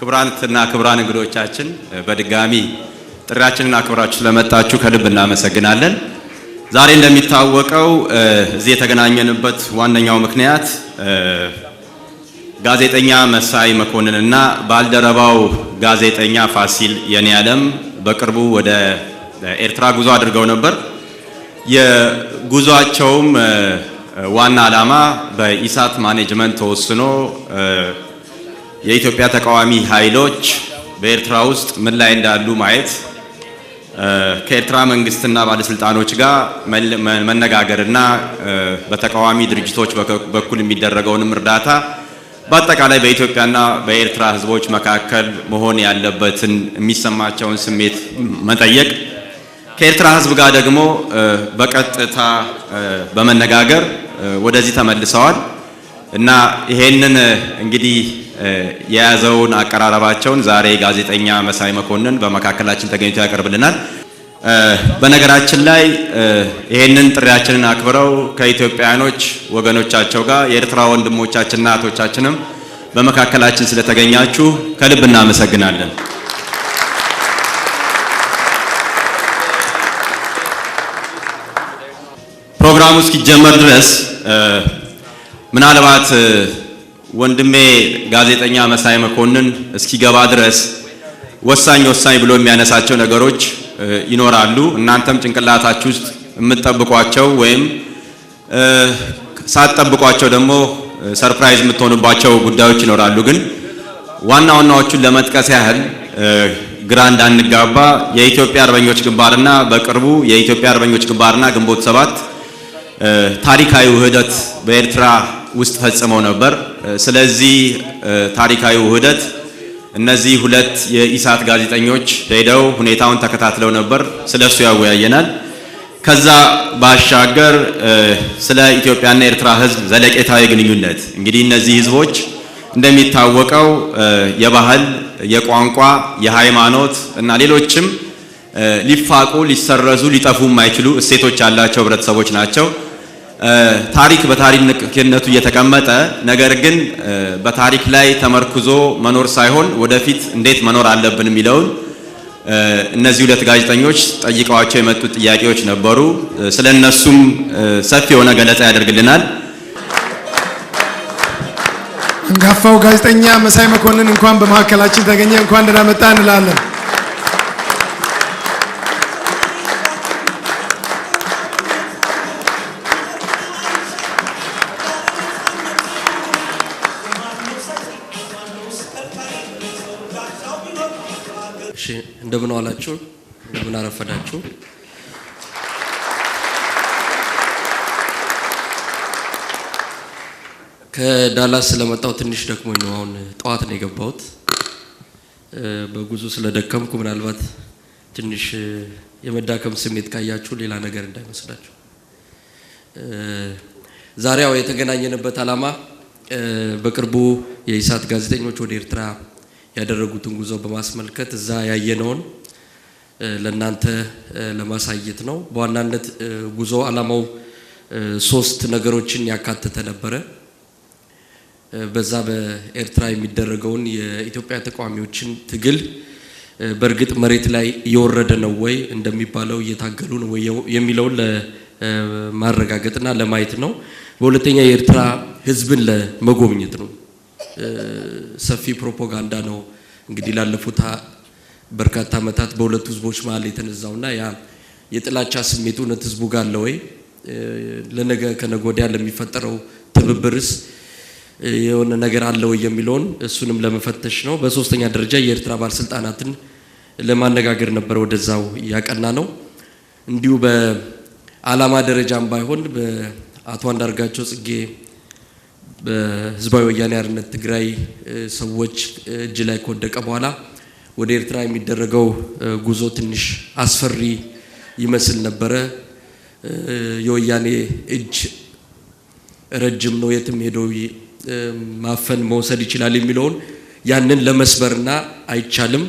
ክቡራትና ክቡራን እንግዶቻችን፣ በድጋሚ ጥሪያችንን አክብራችሁ ስለመጣችሁ ከልብ እናመሰግናለን። ዛሬ እንደሚታወቀው እዚህ የተገናኘንበት ዋነኛው ምክንያት ጋዜጠኛ መሳይ መኮንንና ባልደረባው ጋዜጠኛ ፋሲል የኔዓለም በቅርቡ ወደ ኤርትራ ጉዞ አድርገው ነበር። የጉዟቸውም ዋና ዓላማ በኢሳት management ተወስኖ የኢትዮጵያ ተቃዋሚ ኃይሎች በኤርትራ ውስጥ ምን ላይ እንዳሉ ማየት፣ ከኤርትራ መንግስትና ባለስልጣኖች ጋር መነጋገርና በተቃዋሚ ድርጅቶች በኩል የሚደረገውንም እርዳታ፣ በአጠቃላይ በኢትዮጵያና በኤርትራ ሕዝቦች መካከል መሆን ያለበትን የሚሰማቸውን ስሜት መጠየቅ፣ ከኤርትራ ሕዝብ ጋር ደግሞ በቀጥታ በመነጋገር ወደዚህ ተመልሰዋል እና ይሄንን እንግዲህ የያዘውን አቀራረባቸውን ዛሬ ጋዜጠኛ መሳይ መኮንን በመካከላችን ተገኝቶ ያቀርብልናል። በነገራችን ላይ ይሄንን ጥሪያችንን አክብረው ከኢትዮጵያውያኖች ወገኖቻቸው ጋር የኤርትራ ወንድሞቻችንና እህቶቻችንም በመካከላችን ስለተገኛችሁ ከልብ እናመሰግናለን። ፕሮግራሙ እስኪጀመር ድረስ ምናልባት ወንድሜ ጋዜጠኛ መሳይ መኮንን እስኪገባ ድረስ ወሳኝ ወሳኝ ብሎ የሚያነሳቸው ነገሮች ይኖራሉ። እናንተም ጭንቅላታችሁ ውስጥ የምትጠብቋቸው ወይም ሳትጠብቋቸው ደግሞ surprise የምትሆኑባቸው ጉዳዮች ይኖራሉ። ግን ዋና ዋናዎቹን ለመጥቀስ ያህል፣ ግራ እንዳንጋባ፣ የኢትዮጵያ አርበኞች ግንባርና በቅርቡ የኢትዮጵያ አርበኞች ግንባርና ግንቦት 7 ታሪካዊ ውህደት በኤርትራ ውስጥ ፈጽመው ነበር። ስለዚህ ታሪካዊ ውህደት እነዚህ ሁለት የኢሳት ጋዜጠኞች ሄደው ሁኔታውን ተከታትለው ነበር። ስለሱ ያወያየናል። ከዛ ባሻገር ስለ ኢትዮጵያና ኤርትራ ሕዝብ ዘለቄታዊ ግንኙነት፣ እንግዲህ እነዚህ ሕዝቦች እንደሚታወቀው የባህል፣ የቋንቋ፣ የሃይማኖት እና ሌሎችም ሊፋቁ፣ ሊሰረዙ፣ ሊጠፉ የማይችሉ እሴቶች ያላቸው ህብረተሰቦች ናቸው። ታሪክ በታሪክነቱ እየተቀመጠ፣ ነገር ግን በታሪክ ላይ ተመርኩዞ መኖር ሳይሆን ወደፊት እንዴት መኖር አለብን የሚለውን እነዚህ ሁለት ጋዜጠኞች ጠይቀዋቸው የመጡት ጥያቄዎች ነበሩ። ስለ እነሱም ሰፊ የሆነ ገለጻ ያደርግልናል። አንጋፋው ጋዜጠኛ መሳይ መኮንን እንኳን በመካከላችን ተገኘ፣ እንኳን ደህና መጣህ እንላለን። እሺ፣ እንደምን ዋላችሁ? እንደምን አረፈዳችሁ? ከዳላስ ስለመጣሁ ትንሽ ደክሞኝ ነው። አሁን ጠዋት ነው የገባሁት። በጉዞ ስለደከምኩ ምናልባት ትንሽ የመዳከም ስሜት ካያችሁ ሌላ ነገር እንዳይመስላችሁ። ዛሬ ያው የተገናኘንበት ዓላማ በቅርቡ የኢሳት ጋዜጠኞች ወደ ኤርትራ ያደረጉትን ጉዞ በማስመልከት እዛ ያየነውን ለእናንተ ለማሳየት ነው። በዋናነት ጉዞ ዓላማው ሶስት ነገሮችን ያካተተ ነበረ። በዛ በኤርትራ የሚደረገውን የኢትዮጵያ ተቃዋሚዎችን ትግል በእርግጥ መሬት ላይ እየወረደ ነው ወይ፣ እንደሚባለው እየታገሉ ነው ወይ የሚለውን ለማረጋገጥና ለማየት ነው። በሁለተኛ የኤርትራ ሕዝብን ለመጎብኘት ነው። ሰፊ ፕሮፓጋንዳ ነው እንግዲህ ላለፉት በርካታ ዓመታት በሁለቱ ሕዝቦች መሀል የተነዛውና ያ የጥላቻ ስሜት እውነት ሕዝቡ ጋር አለ ወይ፣ ለነገ ከነገ ወዲያ ለሚፈጠረው ትብብርስ የሆነ ነገር አለ ወይ የሚለውን እሱንም ለመፈተሽ ነው። በሶስተኛ ደረጃ የኤርትራ ባለስልጣናትን ለማነጋገር ነበር ወደዛው ያቀና ነው። እንዲሁ በዓላማ ደረጃም ባይሆን በአቶ አንዳርጋቸው ጽጌ በህዝባዊ ወያኔ ሓርነት ትግራይ ሰዎች እጅ ላይ ከወደቀ በኋላ ወደ ኤርትራ የሚደረገው ጉዞ ትንሽ አስፈሪ ይመስል ነበረ። የወያኔ እጅ ረጅም ነው፣ የትም ሄዶ ማፈን መውሰድ ይችላል የሚለውን ያንን ለመስበርና አይቻልም፣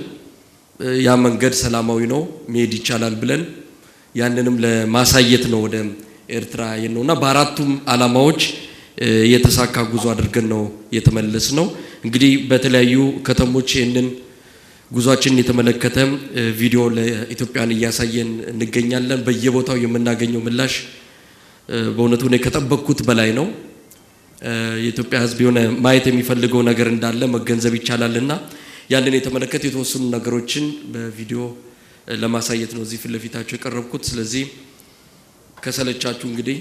ያ መንገድ ሰላማዊ ነው፣ መሄድ ይቻላል ብለን ያንንም ለማሳየት ነው ወደ ኤርትራ የነውና በአራቱም ዓላማዎች የተሳካ ጉዞ አድርገን ነው የተመለስነው። እንግዲህ በተለያዩ ከተሞች ይህንን ጉዟችንን የተመለከተ ቪዲዮ ለኢትዮጵያን እያሳየን እንገኛለን። በየቦታው የምናገኘው ምላሽ በእውነቱ እኔ ከጠበቅኩት በላይ ነው። የኢትዮጵያ ሕዝብ የሆነ ማየት የሚፈልገው ነገር እንዳለ መገንዘብ ይቻላልና ያንን የተመለከተ የተወሰኑ ነገሮችን በቪዲዮ ለማሳየት ነው እዚህ ፊት ለፊታቸው የቀረብኩት። ስለዚህ ከሰለቻችሁ እንግዲህ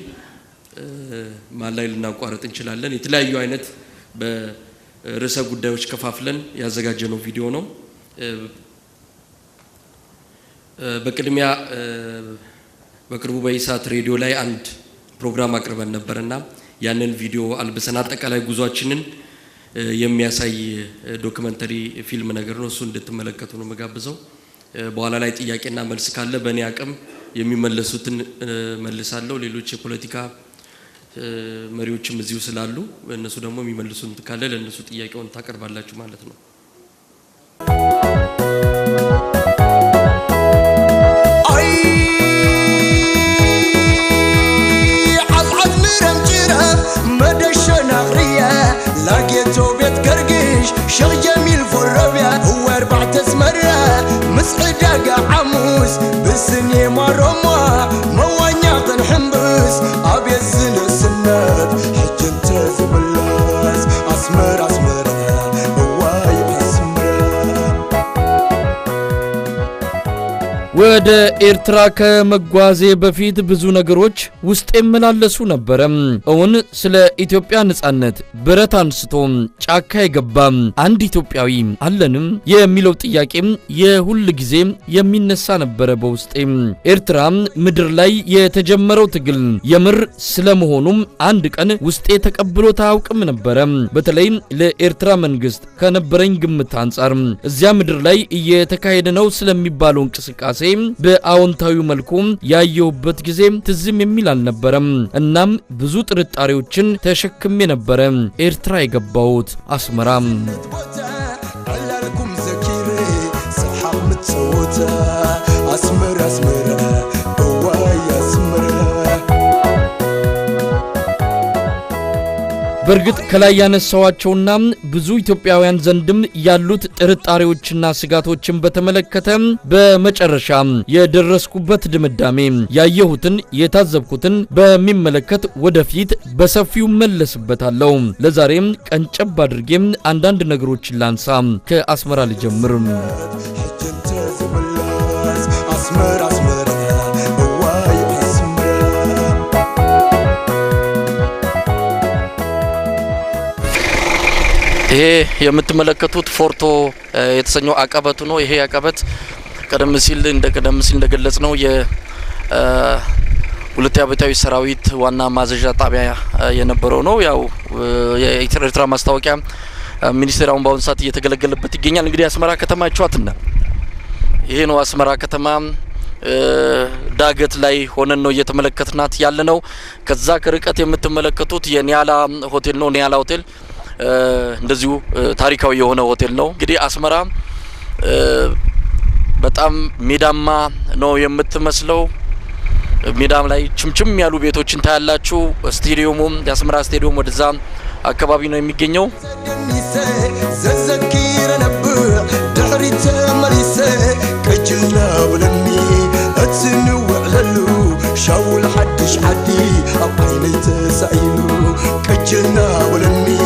መሃል ላይ ልናቋርጥ እንችላለን። የተለያዩ አይነት በርዕሰ ጉዳዮች ከፋፍለን ያዘጋጀነው ቪዲዮ ነው። በቅድሚያ በቅርቡ በኢሳት ሬዲዮ ላይ አንድ ፕሮግራም አቅርበን ነበርና ያንን ቪዲዮ አልብሰን አጠቃላይ ጉዟችንን የሚያሳይ ዶክመንተሪ ፊልም ነገር ነው። እሱ እንድትመለከቱ ነው የምጋብዘው። በኋላ ላይ ጥያቄና መልስ ካለ በእኔ አቅም የሚመለሱትን መልሳለሁ። ሌሎች የፖለቲካ መሪዎችም እዚሁ ስላሉ እነሱ ደግሞ የሚመልሱት ካለ ለእነሱ ጥያቄውን ታቀርባላችሁ ማለት ነው። شيخ جميل فالربيع هو أربعة أسمرة مسعدة عموس بالسنة مرمى موانيا حنبس أبي السنة سنات حجنت زبلاس أسمر أسمر هواي أسمر. ወደ ኤርትራ ከመጓዜ በፊት ብዙ ነገሮች ውስጥ የመላለሱ ነበር። እውን ስለ ኢትዮጵያ ነጻነት ብረት አንስቶ ጫካ የገባ አንድ ኢትዮጵያዊ አለንም የሚለው ጥያቄም የሁል ጊዜ የሚነሳ ነበር በውስጤ። ኤርትራ ምድር ላይ የተጀመረው ትግል የምር ስለመሆኑም አንድ ቀን ውስጤ ተቀብሎ ታውቅም ነበር። በተለይ ለኤርትራ መንግስት ከነበረኝ ግምት አንፃር እዚያ ምድር ላይ እየተካሄደ ነው ስለሚባለው እንቅስቃሴ በአዎንታዊ መልኩ ያየሁበት ጊዜ ትዝም የሚል አልነበረም። እናም ብዙ ጥርጣሬዎችን ተሸክሜ ነበር ኤርትራ የገባሁት። አስመራም በእርግጥ ከላይ ያነሳዋቸውና ብዙ ኢትዮጵያውያን ዘንድም ያሉት ጥርጣሬዎችና ስጋቶችን በተመለከተ በመጨረሻ የደረስኩበት ድምዳሜ ያየሁትን የታዘብኩትን በሚመለከት ወደፊት በሰፊው መለስበታለሁ። ለዛሬም ቀንጨብ አድርጌም አንዳንድ ነገሮችን ላንሳ። ከአስመራ ልጀምር። ይሄ የምትመለከቱት ፎርቶ የተሰኘው አቀበቱ ነው። ይሄ አቀበት ቀደም ሲል እንደገለጽነው የሁለተኛ አብዮታዊ ሰራዊት ዋና ማዘዣ ጣቢያ የነበረው ነው። ያው የኤርትራ ማስታወቂያ ሚኒስቴር አሁን በአሁን ሰዓት እየተገለገለበት ይገኛል። እንግዲህ አስመራ ከተማ አይቻትና ይሄ ነው አስመራ ከተማ። ዳገት ላይ ሆነን ነው እየተመለከትናት ያለነው። ከዛ ከርቀት የምትመለከቱት የኒያላ ሆቴል ነው። ኒያላ ሆቴል እንደዚሁ ታሪካዊ የሆነ ሆቴል ነው። እንግዲህ አስመራ በጣም ሜዳማ ነው የምትመስለው። ሜዳም ላይ ችምችም ያሉ ቤቶችን ታያላችሁ። ስቴዲየሙም የአስመራ ስቴዲየም ወደዛ አካባቢ ነው የሚገኘው። شاول حدش عدي أبعيني تسعيلو كجلنا ولني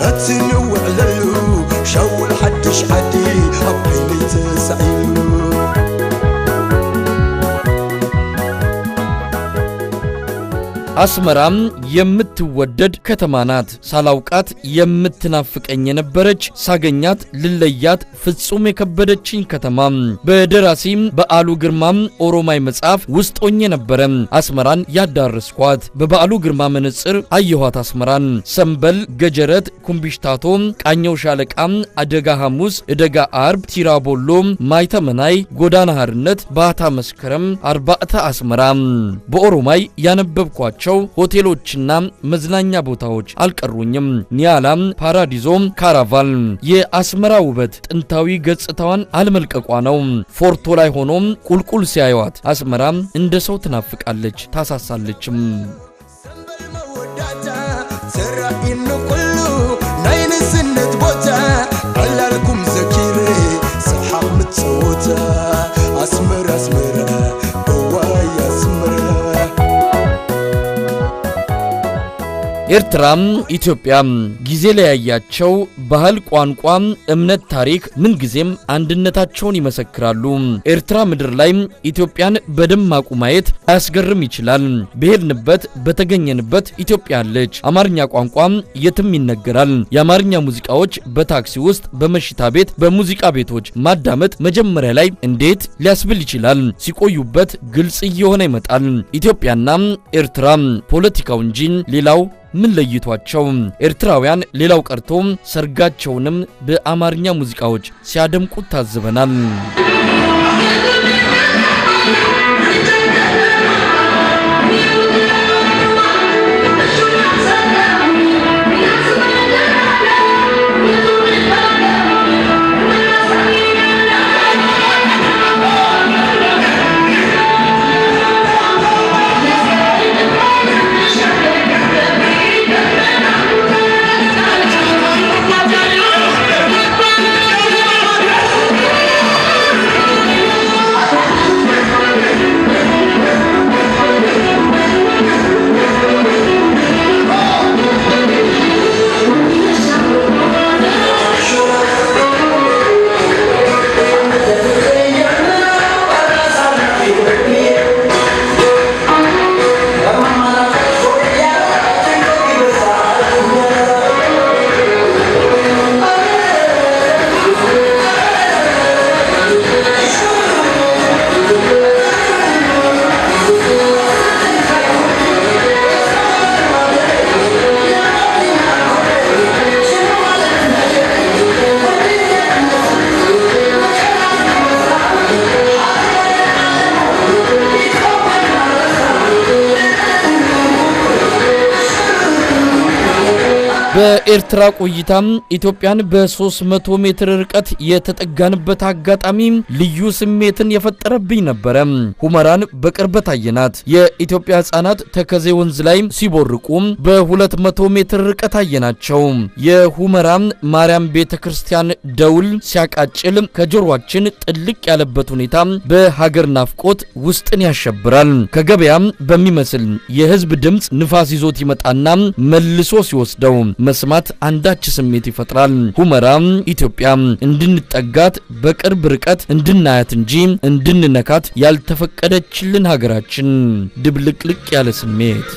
أتنوع للو شاول حدش عدي أبعيني تسعيلو. አስመራም የምትወደድ ከተማ ናት። ሳላውቃት የምትናፍቀኝ የነበረች ሳገኛት ልለያት ፍጹም የከበደችኝ ከተማ። በደራሲም በዓሉ ግርማም ኦሮማይ መጽሐፍ ውስጥ ሆኜ ነበረ አስመራን ያዳረስኳት። በበዓሉ ግርማ መነጽር አየኋት አስመራን። ሰንበል፣ ገጀረት፣ ኩምቢሽታቶ፣ ቃኘው ሻለቃ፣ አደጋ ሐሙስ፣ እደጋ አርብ፣ ቲራቦሎ፣ ማይተመናይ፣ ጎዳና ሀርነት፣ ባታ መስከረም፣ አርባዕተ አስመራ። በኦሮማይ ያነበብኳቸው ሆቴሎችና መዝናኛ ቦታዎች አልቀሩኝም። ኒያላም፣ ፓራዲዞ፣ ካራቫል። የአስመራ ውበት ጥንታዊ ገጽታዋን አለመልቀቋ ነው። ፎርቶ ላይ ሆኖ ቁልቁል ሲያዩዋት አስመራ እንደ ሰው ትናፍቃለች፣ ታሳሳለችም። ቦታ ዕላልኩም ዘኪረ ሰሓቕ ምትፀወታ ኣስመራ ኣስመራ እዋይ ኣስመራ። ኤርትራም ኢትዮጵያም ጊዜ ለያያቸው ባህል፣ ቋንቋ፣ እምነት፣ ታሪክ ምንጊዜም አንድነታቸውን ይመሰክራሉ። ኤርትራ ምድር ላይ ኢትዮጵያን በደማቁ ማየት አያስገርም ይችላል። በሄድንበት በተገኘንበት ኢትዮጵያ አለች። አማርኛ ቋንቋ የትም ይነገራል። የአማርኛ ሙዚቃዎች በታክሲ ውስጥ፣ በመሽታ ቤት፣ በሙዚቃ ቤቶች ማዳመጥ መጀመሪያ ላይ እንዴት ሊያስብል ይችላል። ሲቆዩበት ግልጽ እየሆነ ይመጣል። ኢትዮጵያና ኤርትራ ፖለቲካው እንጂ ሌላው ምን ለይቷቸው? ኤርትራውያን ሌላው ቀርቶ ሰርጋቸውንም በአማርኛ ሙዚቃዎች ሲያደምቁት ታዝበናል። በኤርትራ ቆይታም ኢትዮጵያን በ300 ሜትር ርቀት የተጠጋንበት አጋጣሚ ልዩ ስሜትን የፈጠረብኝ ነበረ። ሁመራን በቅርበት አየናት። የኢትዮጵያ ሕፃናት ተከዜ ወንዝ ላይ ሲቦርቁ በ200 ሜትር ርቀት አየናቸው። የሁመራ ማርያም ቤተክርስቲያን ደውል ሲያቃጭል ከጆሮአችን ጥልቅ ያለበት ሁኔታ በሀገር ናፍቆት ውስጥን ያሸብራል። ከገበያም በሚመስል የህዝብ ድምፅ ንፋስ ይዞት ይመጣና መልሶ ሲወስደው መስማት አንዳች ስሜት ይፈጥራል። ሁመራ ኢትዮጵያ እንድንጠጋት በቅርብ ርቀት እንድናያት እንጂ እንድንነካት ያልተፈቀደችልን ሀገራችን ድብልቅልቅ ያለ ስሜት።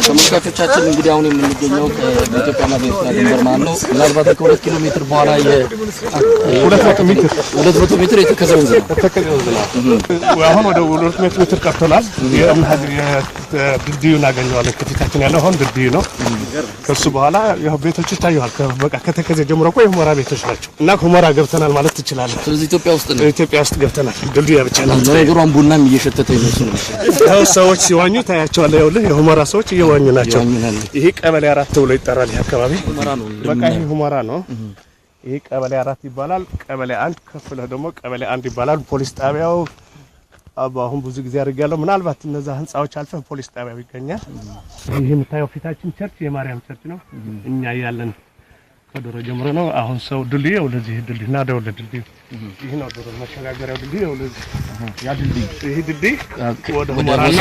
ተመልካቾቻችን እንግዲህ አሁን የምንገኘው በኢትዮጵያና በኤርትራ ድንበር መሀል ነው። ምናልባት ከ2 ኪሎ ሜትር በኋላ የ200 ሜትር የተከዜ ወንዝ ነው። ተከዜ ወንዝ ነው። አሁን ወደ 200 ሜትር ቀርቶናል። ድልድዩን እናገኘዋለን። ከፊታችን ያለው አሁን ድልድዩ ነው። ከሱ በኋላ ያው ቤቶች ይታዩሃል። በቃ ከተከዜ ጀምሮ እኮ የሁመራ ቤቶች ናቸው እና ሁመራ ገብተናል ማለት ትችላለህ። ስለዚህ ኢትዮጵያ ውስጥ ነው። ኢትዮጵያ ውስጥ ገብተናል። ድልድዩ ብቻ ነው። ለነገሯን ቡናም እየሸተተ ይመስል ነው። ያው ሰዎች ሲዋኙ ታያቸዋለህ። ይኸውልህ የሁመራ ሰዎች እየዋኙ ናቸው። ይሄ ቀበሌ 4 ተብሎ ይጠራል። ይሄ አካባቢ በቃ ይሄ ሁመራ ነው። ይሄ ቀበሌ 4 ይባላል። ቀበሌ 1 ከፍለህ ደግሞ ቀበሌ 1 ይባላል። ፖሊስ ጣቢያው አሁን ብዙ ጊዜ አድርጌያለሁ። ምናልባት እነዛ ህንጻዎች አልፈህ ፖሊስ ጣቢያው ይገኛል። ይሄ የምታየው ፊታችን church የማርያም church ነው። እኛ ያለን ከድሮ ጀምሮ ነው። አሁን ሰው ድልድዩ ወደዚህ ድልድይ እና ደውል ድልድይ ይሄ ነው። ድሮ መሸጋገሪያው ድልድይ ወደዚህ ያ ድልድይ ይሄ ድልድይ ወደ ሁመራና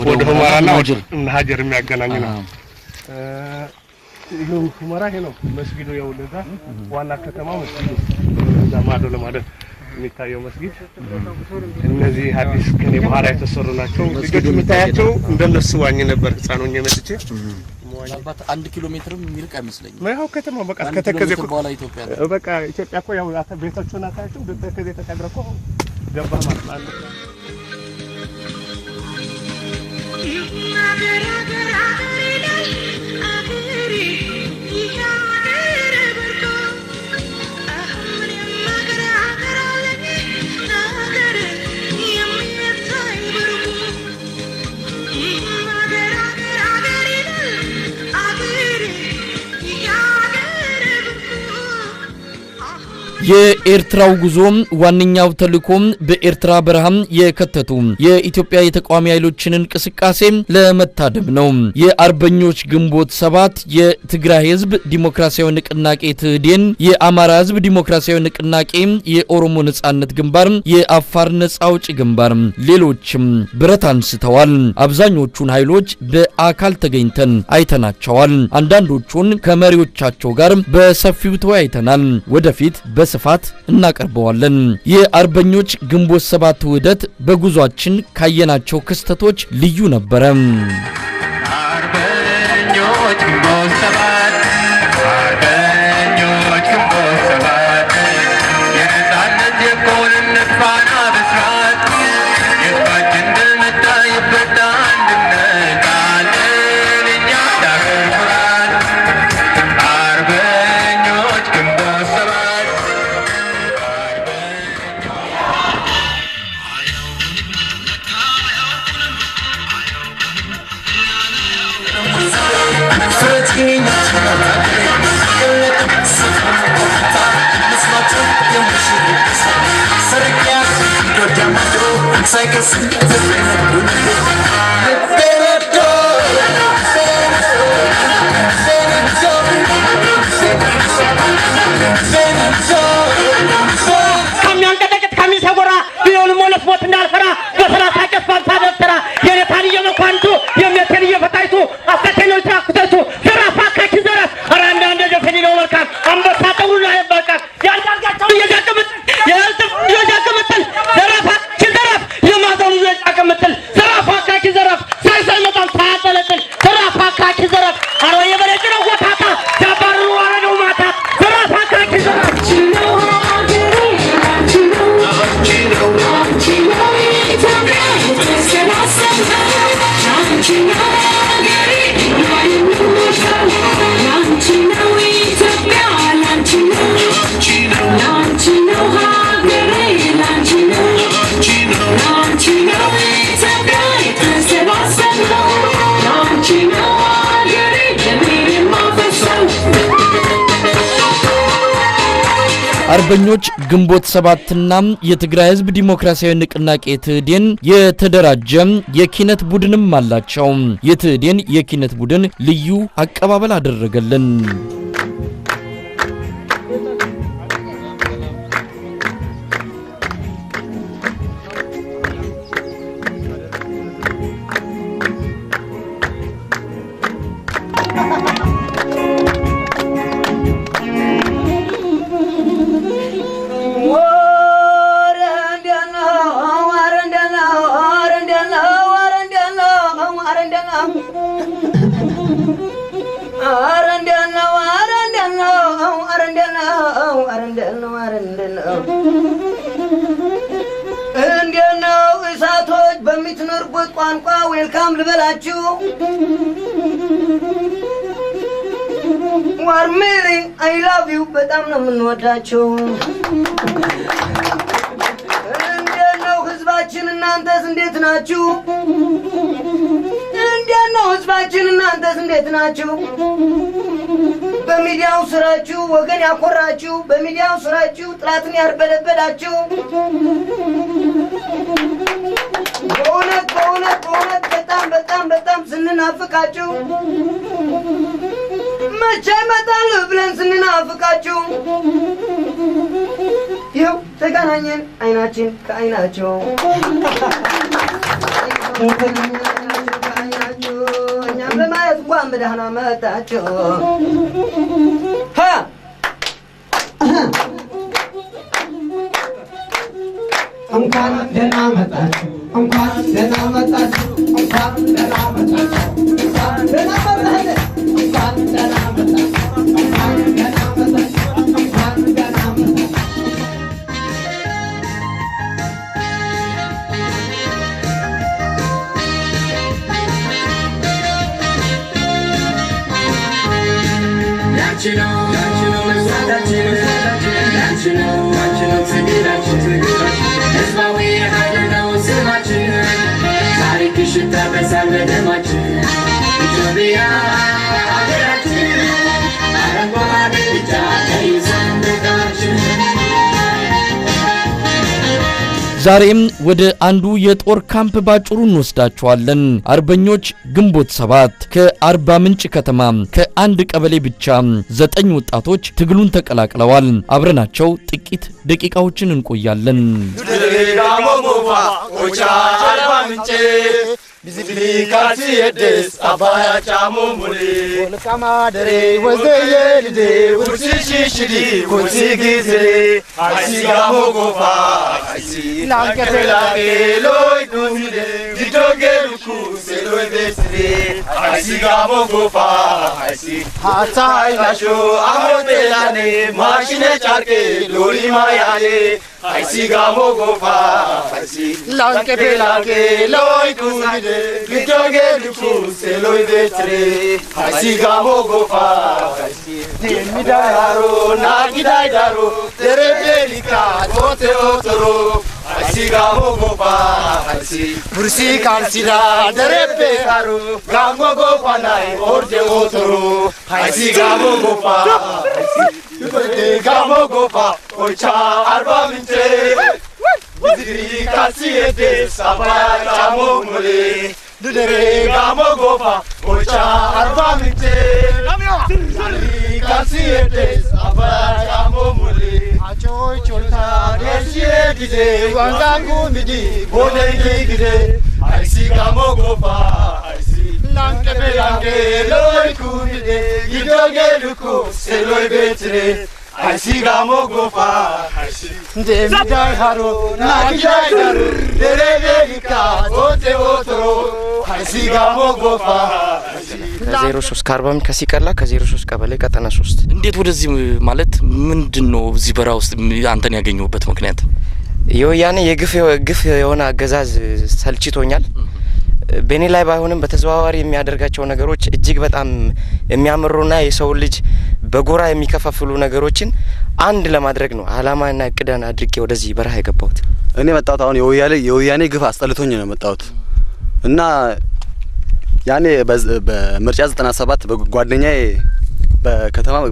ወደ ሁመራና ወደ ሀጀር የሚያገናኝ ነው። ይሄ ሁመራ ይሄ ነው መስጊዱ። ያው ለዛ ዋና ከተማው መስጊዱ እዛ ማዶ ለማዶ የሚታየው መስጊድ። እነዚህ አዲስ ከኔ በኋላ የተሰሩ ናቸው። ልጆች የምታያቸው እንደነሱ ዋኝ ነበር ህፃን ሆኜ መጥቼ። ምናልባት 1 ኪሎ ሜትርም የሚርቅ አይመስለኝም። ያው ከተማው በቃ ከተከዜ በኋላ ኢትዮጵያ ነው። በቃ ኢትዮጵያ እኮ ያው ቤቶቹን አታያቸው። ተከዜ ተሻግረ እኮ ገባህ ማለት ነው። የኤርትራው ጉዞ ዋነኛው ተልእኮም በኤርትራ በረሃም የከተቱ የኢትዮጵያ የተቃዋሚ ኃይሎችን እንቅስቃሴ ለመታደም ነው። የአርበኞች ግንቦት 7፣ የትግራይ ህዝብ ዲሞክራሲያዊ ንቅናቄ ትህዴን፣ የአማራ ህዝብ ዲሞክራሲያዊ ንቅናቄ፣ የኦሮሞ ነጻነት ግንባር፣ የአፋር ነጻ አውጪ ግንባር፣ ሌሎችም ብረት አንስተዋል። አብዛኞቹን ኃይሎች በአካል ተገኝተን አይተናቸዋል። አንዳንዶቹን ከመሪዎቻቸው ጋር በሰፊው ተወያይተናል። ወደፊት በስፋት እናቀርበዋለን። የአርበኞች ግንቦት 7 ውህደት በጉዟችን ካየናቸው ክስተቶች ልዩ ነበረ። አርበኞች ግንቦት 7፣ አርበኞች ግንቦት 7፣ የነጻነት የእኩልነት ፋና ብስራት፣ የህዝባችን ድል መጣ ይበርታ አንድነት አለን እኛ ለአገር ኩራት። አርበኞች ግንቦት 7። ከሚያንቀጠቅጥ ከሚሰጎራ ቢሆንም ሞለት ሞት እንዳልፈራ በ30 ቄስ በ50 ደብተራ የኔታን እየመኳንቱ የሜቴን እየፈታይቱ አስከቴኖች ትራኩተቱ ዘራፍ አካኪ ዘራፍ። ኧረ አንዳንድ ዘፈን ነው መልካም አንበሳ ጠጉሩን አይበቃም። የአንዳርጋቸው ልጆች አቅምጥል፣ የእልጥፍ ልጆች አቅምጥል፣ ዘራፍ አካኪ ዘራፍ፣ የማዘው ልጆች አቅምጥል፣ ዘራፍ አካኪ ዘራፍ፣ ሳይሳይ መጣል ሳያጠለጥል፣ ዘራፍ አካኪ ዘራፍ። ኧረ የበሬ ጭነው ጎታታ ሲያባርሩ አረደው ማታ፣ ዘራፍ አካኪ ዘራፍ። አርበኞች ግንቦት 7ና የትግራይ ህዝብ ዲሞክራሲያዊ ንቅናቄ ትህዴን የተደራጀ የኪነት ቡድንም አላቸው። የትህዴን የኪነት ቡድን ልዩ አቀባበል አደረገልን። እንዴት ነው እሳቶች፣ በምትኖርበት ቋንቋ welcome ልበላችሁ? Warmly I love you፣ በጣም ነው የምንወዳችሁ። እንዴት ነው ህዝባችን? እናንተስ እንዴት ናችሁ? እንዴት ነው ህዝባችን? እናንተስ እንዴት ናችሁ? በሚዲያው ስራችሁ ወገን ያኮራችሁ፣ በሚዲያው ስራችሁ ጥላትን ያርበለበላችሁ፣ በእውነት በእውነት በእውነት በጣም በጣም በጣም ስንናፍቃችሁ፣ መቼ ይመጣሉ ብለን ስንናፍቃችሁ፣ ይኸው ተገናኘን አይናችን ከአይናቸው፣ ከአይናቸው፣ እኛም ለማየት እንኳን በደህና መጣችሁ። ሀ እንኳን ደህና መጣችሁ፣ እንኳን ደህና መጣችሁ፣ እንኳን ደህና መጣችሁ፣ እንኳን ደህና መጣችሁ፣ እንኳን ደህና መጣችሁ፣ እንኳን ደህና መጣችሁ፣ እንኳን ደህና መጣችሁ። ላንቺ ነው መስዋዕታችን፣ ላንቺ ነው ትግላችን፣ ህዝባዊ ኃይል ነው ስማችን፣ ታሪክሽ ይታበሳል በደማችን። ኢትዮጵያ ሀገራችን፣ አረንጓዴ ቢጫ ቀይ ሰንደቃችን። ዛሬም ወደ አንዱ የጦር ካምፕ ባጭሩ እንወስዳቸዋለን። አርበኞች ግንቦት 7 ከአርባ ምንጭ ከተማ ከአንድ ቀበሌ ብቻ 9 ወጣቶች ትግሉን ተቀላቅለዋል። አብረናቸው ጥቂት ደቂቃዎችን እንቆያለን። ከዜሮ ሶስት ከአርባ ምንጭ ከሲቀላ ከ03 ቀበሌ ቀጠና 3። እንዴት ወደዚህ ማለት ምንድነው እዚህ በረሃ ውስጥ አንተን ያገኘሁበት ምክንያት? የወያኔ የግፍ ግፍ የሆነ አገዛዝ ሰልችቶኛል። በእኔ ላይ ባይሆንም በተዘዋዋሪ የሚያደርጋቸው ነገሮች እጅግ በጣም የሚያምሩና የሰው ልጅ በጎራ የሚከፋፍሉ ነገሮችን አንድ ለማድረግ ነው አላማና እቅድን አድርጌ ወደዚህ በረሃ የገባሁት። እኔ መጣሁት አሁን የወያኔ ግፍ አስጠልቶኝ ነው መጣሁት እና ያኔ በምርጫ 97 በጓደኛዬ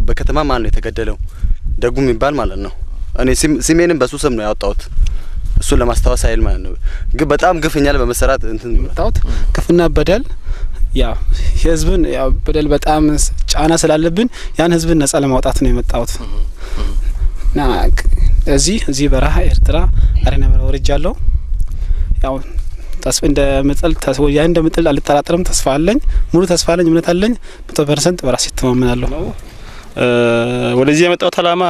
በከተማ ማለት ነው የተገደለው ደጉ የሚባል ማለት ነው። እኔ ስሜንም በሱ ስም ነው ያወጣሁት እሱን ለማስታወስ አይል ማለት ነው። ግን በጣም ግፍኛል በመሰራት እንትን መጣሁት ግፍና በደል ያ ህዝብን ያ በደል በጣም ጫና ስላለብን ያን ህዝብን ነፃ ለማውጣት ነው የመጣሁት። እና እዚህ በረሃ ኤርትራ አሬና በረሃ ወርጃለሁ። ያው ተስፋ እንደምጥል ተስፋ ያ እንደምጥል አልጠራጠርም። ተስፋ አለኝ፣ ሙሉ ተስፋ አለኝ፣ እምነት አለኝ። 100% በራሴ እተማመናለሁ። ወደዚህ የመጣሁት አላማ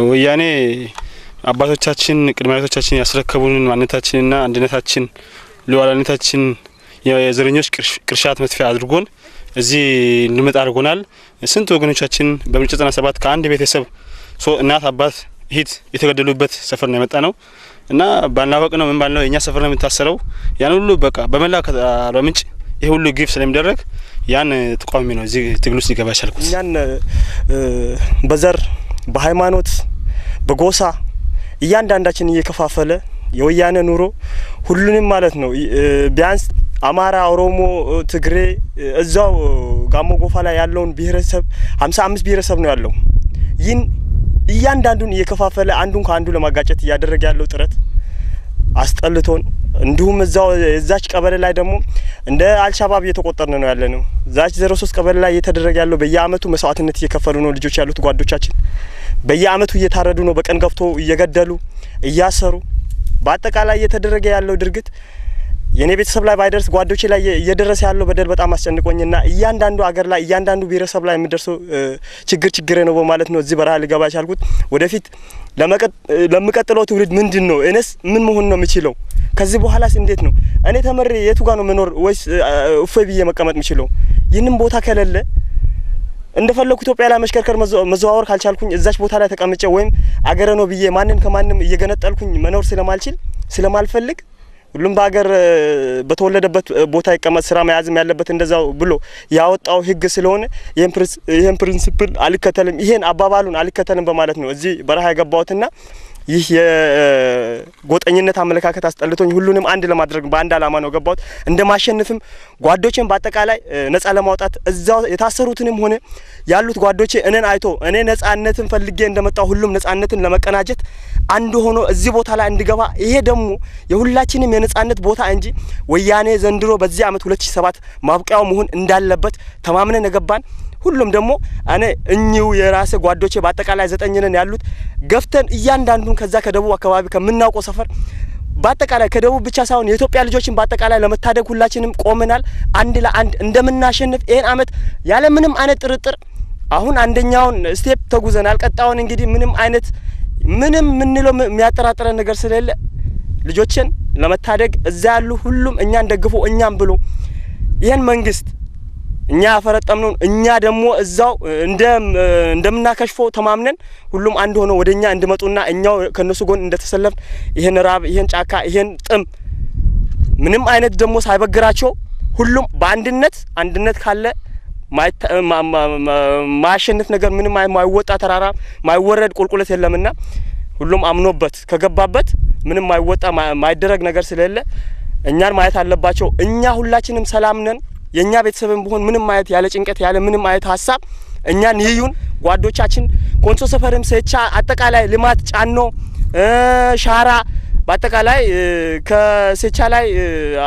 ወያኔ አባቶቻችን ቅድመ አያቶቻችን ያስረከቡንን ማንነታችንና አንድነታችን ሉዓላዊነታችን የዘረኞች ቅርሻት መጥፊያ አድርጎን እዚህ እንድንመጣ አድርጎናል። ስንት ወገኖቻችን በምርጫ 97 ከአንድ ቤተሰብ እናት አባት እህት የተገደሉበት ሰፈር ነው የመጣነው እና ባናወቅ ነው ምን ባልነው የኛ ሰፈር ነው የሚታሰረው። ያን ሁሉ በቃ በመላ አርባ ምንጭ ይሄ ሁሉ ግፍ ስለሚደረግ ያን ተቃውሞ ነው እዚህ ትግል ውስጥ ሊገባ የቻልኩት። እኛን በዘር በሃይማኖት በጎሳ እያንዳንዳችን እየከፋፈለ የወያኔ ኑሮ ሁሉንም ማለት ነው ቢያንስ አማራ፣ ኦሮሞ፣ ትግሬ እዛው ጋሞ ጎፋ ላይ ያለውን ብሔረሰብ 55 ብሔረሰብ ነው ያለው። ይህን እያንዳንዱን እየከፋፈለ አንዱን ከአንዱ ለማጋጨት እያደረገ ያለው ጥረት አስጠልቶን እንዲሁም እዛው እዛች ቀበሌ ላይ ደግሞ እንደ አልሻባብ እየተቆጠርን ነው ያለነው። እዛች 03 ቀበሌ ላይ እየተደረገ ያለው በየአመቱ መስዋዕትነት እየከፈሉ ነው ልጆች ያሉት ጓዶቻችን በየአመቱ እየታረዱ ነው፣ በቀን ገፍቶ እየገደሉ እያሰሩ። በአጠቃላይ እየተደረገ ያለው ድርጊት የኔ ቤተሰብ ላይ ባይደርስ ጓዶቼ ላይ እየደረሰ ያለው በደል በጣም አስጨንቆኝና እያንዳንዱ አገር ላይ እያንዳንዱ ብሔረሰብ ላይ የሚደርሰው ችግር ችግሬ ነው በማለት ነው እዚህ በረሃ ልገባ የቻልኩት። ወደፊት ለሚቀጥለው ትውልድ ምንድን ነው እኔስ ምን መሆን ነው የምችለው? ከዚህ በኋላስ እንዴት ነው እኔ ተመሬ የቱ ጋር ነው መኖር ወይስ እፎይ ብዬ መቀመጥ የምችለው? ይህንን ቦታ ከሌለ እንደፈለኩ ኢትዮጵያ ላይ መሽከርከር መዘዋወር ካልቻልኩኝ እዛች ቦታ ላይ ተቀምጬ ወይም አገረ ነው ብዬ ማንን ከማንም እየገነጠልኩኝ መኖር ስለማልችል ስለማልፈልግ ሁሉም በሀገር በተወለደበት ቦታ ይቀመጥ ስራ መያዝም ያለበት እንደዛው ብሎ ያወጣው ህግ ስለሆነ ይሄን principle አልከተልም፣ ይሄን አባባሉን አልከተልም በማለት ነው እዚህ በረሃ የገባሁትና ይህ የጎጠኝነት አመለካከት አስጠልቶኝ ሁሉንም አንድ ለማድረግ በአንድ አላማ ነው ገባሁት። እንደማሸንፍም ጓዶቼን በአጠቃላይ ነጻ ለማውጣት እዛው የታሰሩትንም ሆነ ያሉት ጓዶቼ እኔን አይቶ እኔ ነጻነትን ፈልጌ እንደመጣው ሁሉም ነጻነትን ለመቀናጀት አንድ ሆኖ እዚህ ቦታ ላይ እንድገባ፣ ይሄ ደግሞ የሁላችንም የነጻነት ቦታ እንጂ ወያኔ ዘንድሮ በዚህ አመት 2007 ማብቂያው መሆን እንዳለበት ተማምነን የገባን። ሁሉም ደግሞ እኔ እኚሁ የራሴ ጓዶቼ በአጠቃላይ 9 ነን ያሉት፣ ገፍተን እያንዳንዱን ከዛ ከደቡብ አካባቢ ከምናውቀው ሰፈር በአጠቃላይ ከደቡብ ብቻ ሳይሆን የኢትዮጵያ ልጆችን በአጠቃላይ ለመታደግ ሁላችንም ቆመናል። አንድ ለአንድ እንደምናሸንፍ ይሄን አመት ያለ ምንም አይነት ጥርጥር አሁን አንደኛውን step ተጉዘናል። ቀጣዩን እንግዲህ ምንም አይነት ምንም ምንለው የሚያጠራጥረን ነገር ስለሌለ ልጆችን ለመታደግ እዛ ያሉ ሁሉም እኛን ደግፎ እኛም ብሎ ይሄን መንግስት እኛ ያፈረጠምነውን እኛ ደግሞ እዛው እንደምናከሽፈው ተማምነን ሁሉም አንድ ሆኖ ወደኛ እንድመጡና እኛው ከነሱ ጎን እንደተሰለፍን ይሄን ራብ፣ ይሄን ጫካ፣ ይሄን ጥም ምንም አይነት ደግሞ ሳይበግራቸው ሁሉም በአንድነት፣ አንድነት ካለ ማያሸንፍ ነገር ምንም ማይወጣ ተራራ ማይወረድ ቁልቁለት የለምና ሁሉም አምኖበት ከገባበት ምንም ማይወጣ ማይደረግ ነገር ስለሌለ እኛን ማየት አለባቸው። እኛ ሁላችንም ሰላም ነን። የኛ ቤተሰብም ቢሆን ምንም ማየት ያለ ጭንቀት ያለ ምንም አይነት ሀሳብ እኛን ይዩን። ጓዶቻችን ኮንሶ ሰፈርም፣ ሴቻ፣ አጠቃላይ ልማት፣ ጫኖ፣ ሻራ፣ በአጠቃላይ ከሴቻ ላይ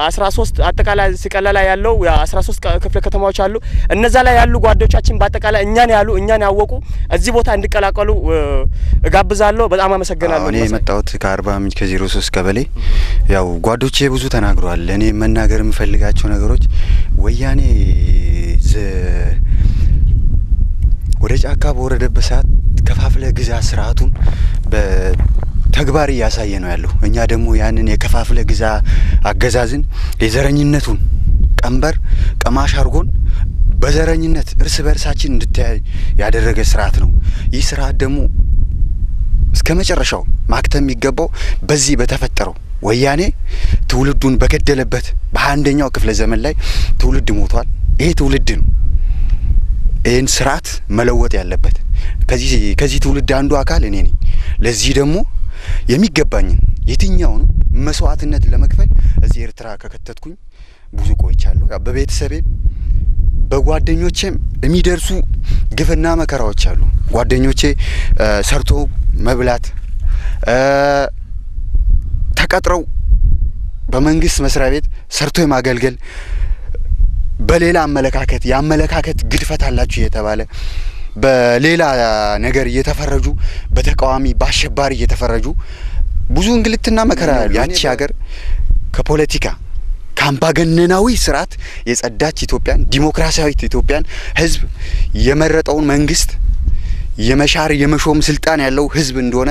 13፣ አጠቃላይ ሲቀላ ላይ ያለው 13 ክፍለ ከተማዎች አሉ። እነዛ ላይ ያሉ ጓዶቻችን በአጠቃላይ እኛን ያሉ እኛን ያወቁ እዚህ ቦታ እንዲቀላቀሉ እጋብዛለሁ። በጣም አመሰግናለሁ። እኔ የመጣሁት ከአርባ ምንጭ ከ03 ቀበሌ። ያው ጓዶቼ ብዙ ተናግረዋል። እኔ መናገር የምፈልጋቸው ነገሮች ወያኔ ወደ ጫካ በወረደበት ሰዓት ከፋፍለ ግዛ ስርዓቱን በተግባር እያሳየ ነው ያለው። እኛ ደግሞ ያንን የከፋፍለ ግዛ አገዛዝን የዘረኝነቱን ቀንበር ቀማሽ አድርጎን በዘረኝነት እርስ በእርሳችን እንድተያይ ያደረገ ስርዓት ነው። ይህ ስርዓት ደግሞ እስከ መጨረሻው ማክተም የሚገባው በዚህ በተፈጠረው ወያኔ ትውልዱን በገደለበት በ21ኛው ክፍለ ዘመን ላይ ትውልድ ሞቷል። ይሄ ትውልድ ነው ይህን ስርዓት መለወጥ ያለበት። ከዚህ ትውልድ አንዱ አካል እኔ ነኝ። ለዚህ ደግሞ የሚገባኝን የትኛውን መስዋዕትነት ለመክፈል እዚህ ኤርትራ ከከተትኩኝ ብዙ ቆይቻለሁ። ያው በቤተሰቤም በጓደኞቼም የሚደርሱ ግፍና መከራዎች አሉ። ጓደኞቼ ሰርቶ መብላት፣ ተቀጥረው በመንግስት መስሪያ ቤት ሰርቶ የማገልገል፣ በሌላ አመለካከት የአመለካከት ግድፈት አላችሁ እየተባለ በሌላ ነገር እየተፈረጁ፣ በተቃዋሚ በአሸባሪ እየተፈረጁ ብዙ እንግልትና መከራ ያሉ፣ ያቺ ሀገር ከፖለቲካ ከአምባገነናዊ ስርዓት የጸዳች ኢትዮጵያን፣ ዲሞክራሲያዊት ኢትዮጵያን ህዝብ የመረጠውን መንግስት የመሻር የመሾም ስልጣን ያለው ህዝብ እንደሆነ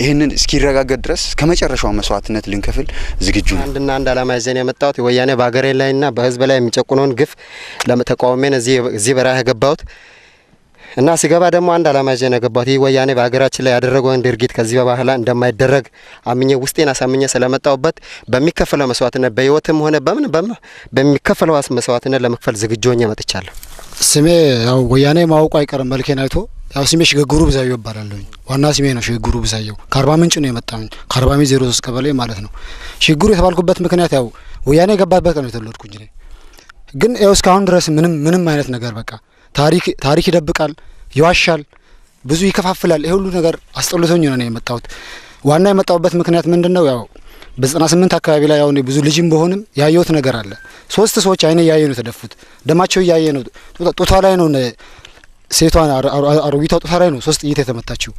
ይህንን እስኪረጋገጥ ድረስ ከመጨረሻው መስዋዕትነት ልንከፍል ዝግጁ ነው። አንድና አንድ አላማ ይዘን የመጣሁት ወያኔ በሀገሬ ላይና በህዝብ ላይ የሚጨቁነውን ግፍ ለመተቃወሜን እዚህ በረሃ የገባሁት እና ሲገባ ደግሞ አንድ አላማ ይዤ ነው የገባሁት። ይህ ወያኔ በሀገራችን ላይ ያደረገውን ድርጊት ከዚህ በኋላ እንደማይደረግ አምኜ ውስጤን አሳምኜ ስለመጣሁበት በሚከፈለው መስዋዕትነት በህይወትም ሆነ በምን በሚከፈለው መስዋዕትነት ለመክፈል ዝግጁ ሆኜ መጥቻለሁ። ስሜ ያው ወያኔ ማወቁ አይቀርም መልኬን አይቶ። ያው ስሜ ሽግግሩ ብዛየው እባላለሁኝ። ዋና ስሜ ነው ሽግግሩ ብዛየው። ከአርባ ምንጭ ነው የመጣሁኝ። ከአርባ ምንጭ 03 ቀበሌ ማለት ነው። ሽግግሩ የተባልኩበት ምክንያት ያው ወያኔ የገባበት ቀን ነው የተወለድኩኝ እኔ። ግን ያው እስካሁን ድረስ ምንም ምንም አይነት ነገር በቃ ታሪክ ይደብቃል፣ ይዋሻል፣ ብዙ ይከፋፍላል። ይሄ ሁሉ ነገር አስጠልቶኝ ነው የመጣሁት። ዋና የመጣሁበት ምክንያት ምንድነው? ያው በ98 አካባቢ ላይ ያው እኔ ብዙ ልጅም በሆንም ያየሁት ነገር አለ። ሶስት ሰዎች አይኔ እያየ ነው የተደፉት። ደማቸው እያየ ነው ጡቷ ላይ ነው፣ ሴቷን አሮጊቷ ጡቷ ላይ ነው ሶስት ጥይት የተመታችው።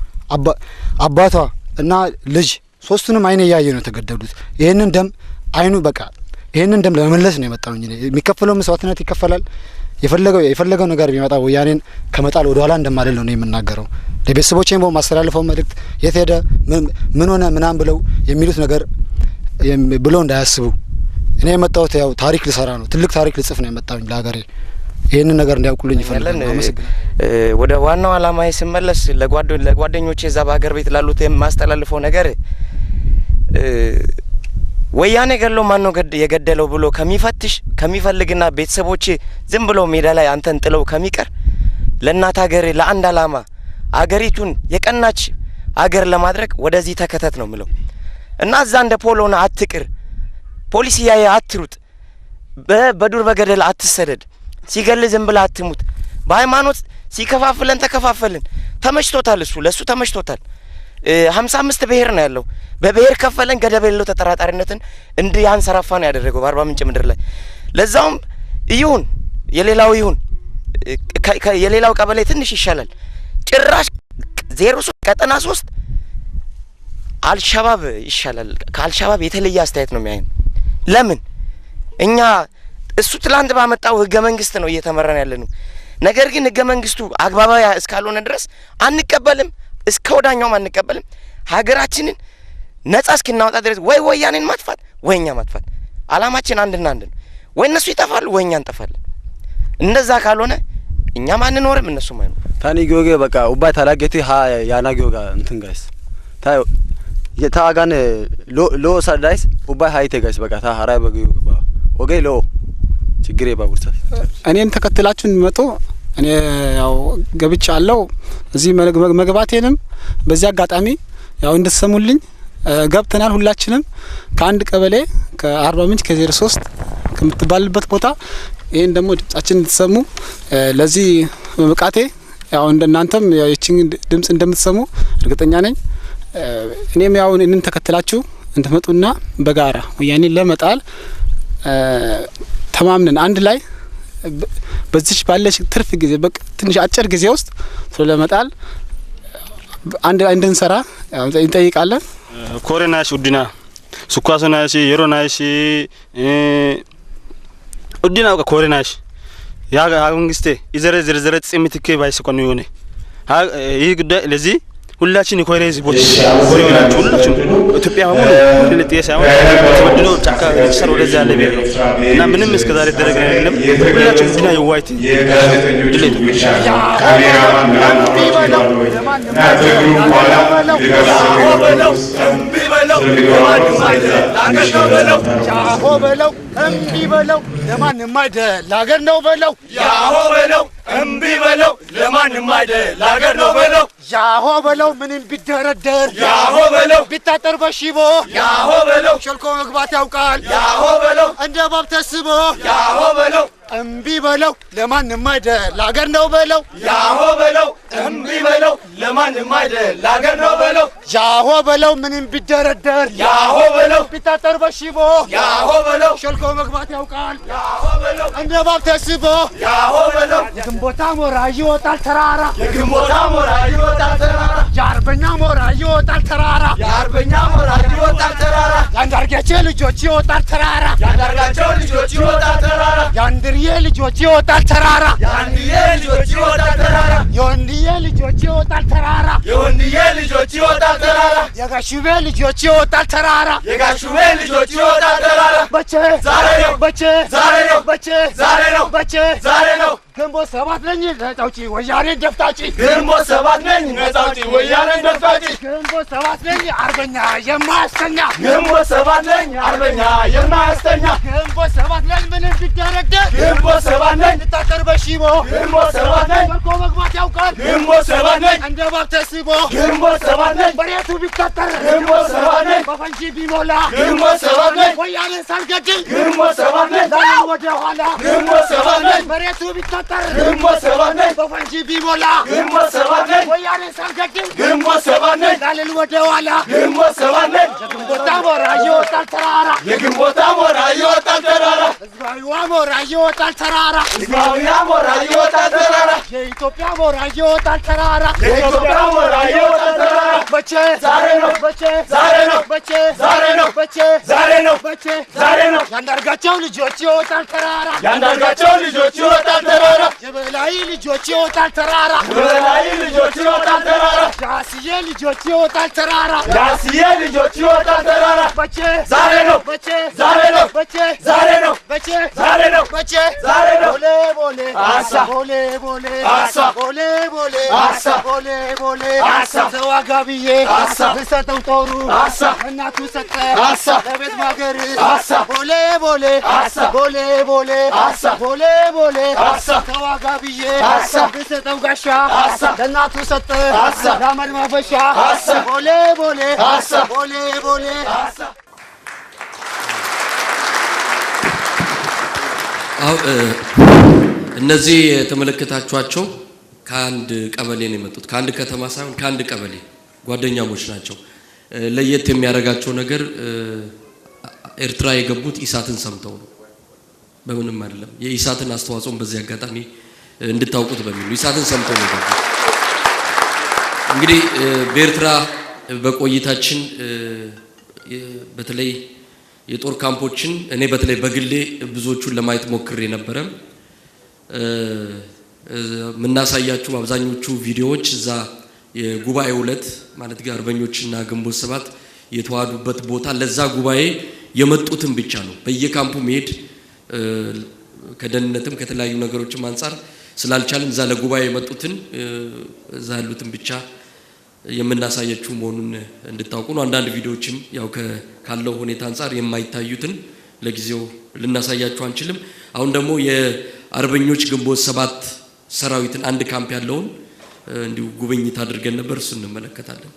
አባቷ እና ልጅ ሶስቱንም አይኔ እያየ ነው የተገደሉት። ይሄንን ደም አይኑ በቃ ይሄንን ደም ለመመለስ ነው የመጣሁኝ እኔ። የሚከፈለው መስዋዕትነት ይከፈላል። የፈለገው ነገር ቢመጣ ወያኔን ከመጣል ወደ ኋላ እንደማልል ነው የምናገረው። ለቤተሰቦቼም በማስተላልፈው መልእክት የት ሄደ ምን ሆነ ምናምን ብለው የሚሉት ነገር ብለው እንዳያስቡ። እኔ የመጣሁት ያው ታሪክ ልሰራ ነው፣ ትልቅ ታሪክ ልጽፍ ነው የመጣሁኝ ለሀገሬ። ይሄንን ነገር እንዲያውቁልኝ እፈልጋለሁ። አመሰግናለሁ። ወደ ዋናው አላማዬ ስመለስ ለጓደኞቼ እዛ በሀገር ቤት ላሉት የማስተላልፈው ነገር ወያኔ ገሎ ማን ነው የገደለው ብሎ ከሚፈትሽ ከሚፈልግና ቤተሰቦቼ ዝም ብሎ ሜዳ ላይ አንተን ጥለው ከሚቀር ለእናት ሀገሬ ለአንድ አላማ አገሪቱን የቀናች አገር ለማድረግ ወደዚህ ተከተት ነው ምለው እና እዛ እንደ ፖሎና አትቅር፣ ፖሊስ ያየ አትሩጥ፣ በዱር በገደል አትሰደድ፣ ሲገል ዝም ብለህ አትሙት። በሃይማኖት ሲከፋፍለን ተከፋፈልን። ተመችቶታል፣ እሱ ለሱ ተመችቶታል። 55 ብሔር ነው ያለው። በብሔር ከፈለን ገደብ የሌለው ተጠራጣሪነትን እንዲያንሰራፋ ነው ያደረገው በአርባ ምንጭ ምድር ላይ። ለዛውም ይሁን የሌላው ይሁን የሌላው ቀበሌ ትንሽ ይሻላል። ጭራሽ 03 ቀጠና 3 አልሸባብ ይሻላል። ከአልሸባብ የተለየ አስተያየት ነው የሚያየን። ለምን እኛ እሱ ትላንት ባመጣው ህገ መንግስት ነው እየተመራን ያለነው። ነገር ግን ህገ መንግስቱ አግባባዊ እስካልሆነ ድረስ አንቀበልም፣ እስከ ወዳኛውም አንቀበልም። ሀገራችንን ነጻ እስክናወጣ ድረስ ወይ ወያኔን ማጥፋት ወይ እኛ ማጥፋት፣ አላማችን አንድና አንድ ነው። ወይ እነሱ ይጠፋሉ ወይ እኛ እንጠፋለን። እንደዛ ካልሆነ እኛም አንኖርም እነሱም አይኖርም። ታኒ ጊዮጌ በቃ ኡባይ ታላጌቲ ሀ ያና ጊዮጋ እንትን ጋይስ ታ የታጋን ሎ ሳዳይስ ኡባይ ሃይቴ ጋይስ በቃ ታ ሀራይ በጊዮጋ ወገይ ሎ ችግሬ ባጉርሳ እኔን ተከትላችሁ እንመጡ። እኔ ያው ገብቻለሁ እዚህ መግባቴንም በዚህ አጋጣሚ ያው እንድትሰሙልኝ ገብተናል። ሁላችንም ከአንድ ቀበሌ ከአርባ ምንጭ ከ03 ከምትባልበት ቦታ ይሄን ደግሞ ድምጻችን እንድትሰሙ ለዚህ መብቃቴ ያው እንደናንተም ያቺን ድምጽ እንደምትሰሙ እርግጠኛ ነኝ። እኔም ያው እኔን ተከትላችሁ እንድትመጡና በጋራ ወያኔ ለመጣል ተማምነን አንድ ላይ በዚች ባለች ትርፍ ጊዜ በቃ ትንሽ አጭር ጊዜ ውስጥ ስለመጣል አንድ ላይ እንድንሰራ እንጠይቃለን። ኮሬናሽ ኡዲና ሱኳሶናሽ የሮናሽ ኡዲና ኮሬናሽ ያ መንግስቴ ይዘረ ዘረ ጽምትከ ባይሰቆን ይሆነ ይህ ጉዳይ ለዚህ ሁላችን የኮሬ ህዝቦች ኮሬ ናችሁ። ሁላችን ኢትዮጵያ በሙሉ ሁለት ሳይሆን ተበድሎ ጫካ ሰር ወደዛ ያለ ብሔር ነው እና ምንም እስከ ዛሬ ደረገ የለም። ሁላችን ኡዲና የዋይት ያሆ በለው እምቢ በለው ለማንም አይደል ለሀገር ነው በለው። ያሆ በለው እምቢ በለው ለማንም አይደል ለሀገር ነው በለው። ያሆ በለው ምንም ቢደረደር ያሆ በለው ቢታጠር በሽቦ ያሆ በለው ሸልኮ መግባት ያውቃል ያሆ በለው እንደ እባብ ተስቦ ያሆ በለው እምቢ በለው ለማንም አይደል ለሀገር ነው በለው። ያሆ በለው እምቢ በለው ለማንም አይደል ለሀገር ነው በለው። ያሆ በለው ምንም ቢደረደር ያሆ በለው ቢታጠር በሽቦ ያሆ በለው ሸልኮ መግባት ያውቃል ያሆ በለው እንደ እባብ ተስቦ ያሆ በለው የግንቦት አሞራ ይወጣል ተራራ የግንቦት አሞራ ይወጣል ተራራ የአርበኛ አሞራ ይወጣል ተራራ የአርበኛ አሞራ ይወጣል ተራራ የአንዳርጋቸው ልጆች ይወጣል ተራራ የአንዳርጋቸው ልጆች ይወጣል ተራራ የአንድርዬ ልጆች ይወጣል ተራራ የአንድዬ ልጆች ይወጣል ተራራ የወንድዬ ልጆች ይወጣል ተራራ የወንድዬ ልጆች ይወጣል ተራራ የጋሹቤ ልጆች ይወጣል ተራራ የጋሹቤ ልጆች ይወጣል ተራራ በቼ ዛሬ ነው በቼ ዛሬ ነው በቼ ዛሬ ነው በቼ ዛሬ ነው። ግንቦት ሰባት ነኝ ነፃ አውጪ ወያኔን ደፍጣጪ ግንቦት ሰባት ነኝ ነፃ አውጪ ወያኔን ደፍጣጪ ግንቦት ሰባት ነኝ አርበኛ የማያስተኛ ግንቦት ሰባት ነኝ አርበኛ የማያስተኛ ግንቦት ሰባት ነኝ ምንም ቢደረደር ግንቦት ሰባት ነኝ ቢታጠር በሽቦ ግንቦት ሰባት ነኝ ሸልኮ መግባት ያውቃል ግንቦት ሰባት ነኝ እንደ እባብ ተስቦ ግንቦት ሰባት ነኝ መሬቱ ቢታጠር ግንቦት ሰባት ነኝ በፈንጂ ቢሞላ ግንቦት ሰባት ነኝ ወያኔን ሳልገድል ግንቦት ሰባት ነኝ ላልል ወደ ኋላ ግንቦት ሰባት ነኝ መሬቱ ቢታጠር ግንቦት ሰባት ነኝ በፈንጂ ቢሞላ ግንቦት ሰባት ነኝ ወያኔን ሳልገድል ግንቦት ሰባት ነኝ ላልል ወደ ኋላ ግንቦት ሰባት ነኝ የግንቦት አሞራ ይወጣል ተራራ የግንቦት አሞራ ይወጣል ተራራ ህዝባዊ አሞራ ይወጣል ተራራ ህዝባዊ አሞራ ይወጣል ተራራ የኢትዮጵያ አሞራ ይወጣል ተራራ የኢትዮጵያ አሞራ ይወጣል ተራራ በቼ ዛሬ ነው በቼ ዛሬ ነው በቼ ዛሬ ነው በቼ ዛሬ ነው በቼ ዛሬ ነው። የአንዳርጋቸው ልጆች ይወጣል ተራራ የአንዳርጋቸው ልጆች ይወጣል ተራራ የበላይ ልጆች ይወጣል ተራራ የበላይ ልጆች ይወጣል ተራራ የአስዬ ልጆች ይወጣል ተራራ የአስዬ ልጆች ይወጣል ተራራ በቼ ዛሬ ነው በቼ ዛሬ ነው በቼ ዛሬ ነው በቼ ዛሬ ነው መቼ ዛሬ ነው ቦሌ ቦሌ አሳ ቦሌ ቦሌ አሳ ቦሌ ቦሌ አሳ ቦሌ ቦሌ አሳ ተዋጋ ብዬ አሳ ብሰጠው ጦሩ አሳ እናቱ ሰጠ አሳ ለቤት ማገር አሳ ቦሌ ቦሌ አሳ ቦሌ ቦሌ አሳ ቦሌ ቦሌ አሳ ተዋጋ ብዬ አሳ ብሰጠው ጋሻ አሳ ለእናቱ ሰጠ አሳ ለአመድ ማፈሻ አሳ ቦሌ ቦሌ አሳ ቦሌ ቦሌ አሳ። እነዚህ የተመለከታችኋቸው ከአንድ ቀበሌ ነው የመጡት። ከአንድ ከተማ ሳይሆን ከአንድ ቀበሌ ጓደኛሞች ናቸው። ለየት የሚያደርጋቸው ነገር ኤርትራ የገቡት ኢሳትን ሰምተው ነው። በምንም አይደለም። የኢሳትን አስተዋጽኦም በዚህ አጋጣሚ እንድታውቁት በሚል ነው። ኢሳትን ሰምተው ነው የገቡት። እንግዲህ በኤርትራ በቆይታችን በተለይ የጦር ካምፖችን እኔ በተለይ በግሌ ብዙዎቹን ለማየት ሞክሬ ነበረ። የምናሳያችሁ አብዛኞቹ ቪዲዮዎች እዛ የጉባኤው ዕለት ማለት አርበኞችና ግንቦት ሰባት የተዋሃዱበት ቦታ ለዛ ጉባኤ የመጡትን ብቻ ነው። በየካምፑ መሄድ ከደህንነትም ከተለያዩ ነገሮችም አንፃር ስላልቻልን እዛ ለጉባኤ የመጡትን እዛ ያሉትን ብቻ የምናሳያችሁ መሆኑን እንድታውቁ ነው። አንዳንድ ቪዲዮዎችም ያው ካለው ሁኔታ አንፃር የማይታዩትን ለጊዜው ልናሳያችሁ አንችልም። አሁን ደግሞ የአርበኞች ግንቦት ሰባት ሰራዊትን አንድ ካምፕ ያለውን እንዲሁ ጉብኝት አድርገን ነበር። እሱን እንመለከታለን።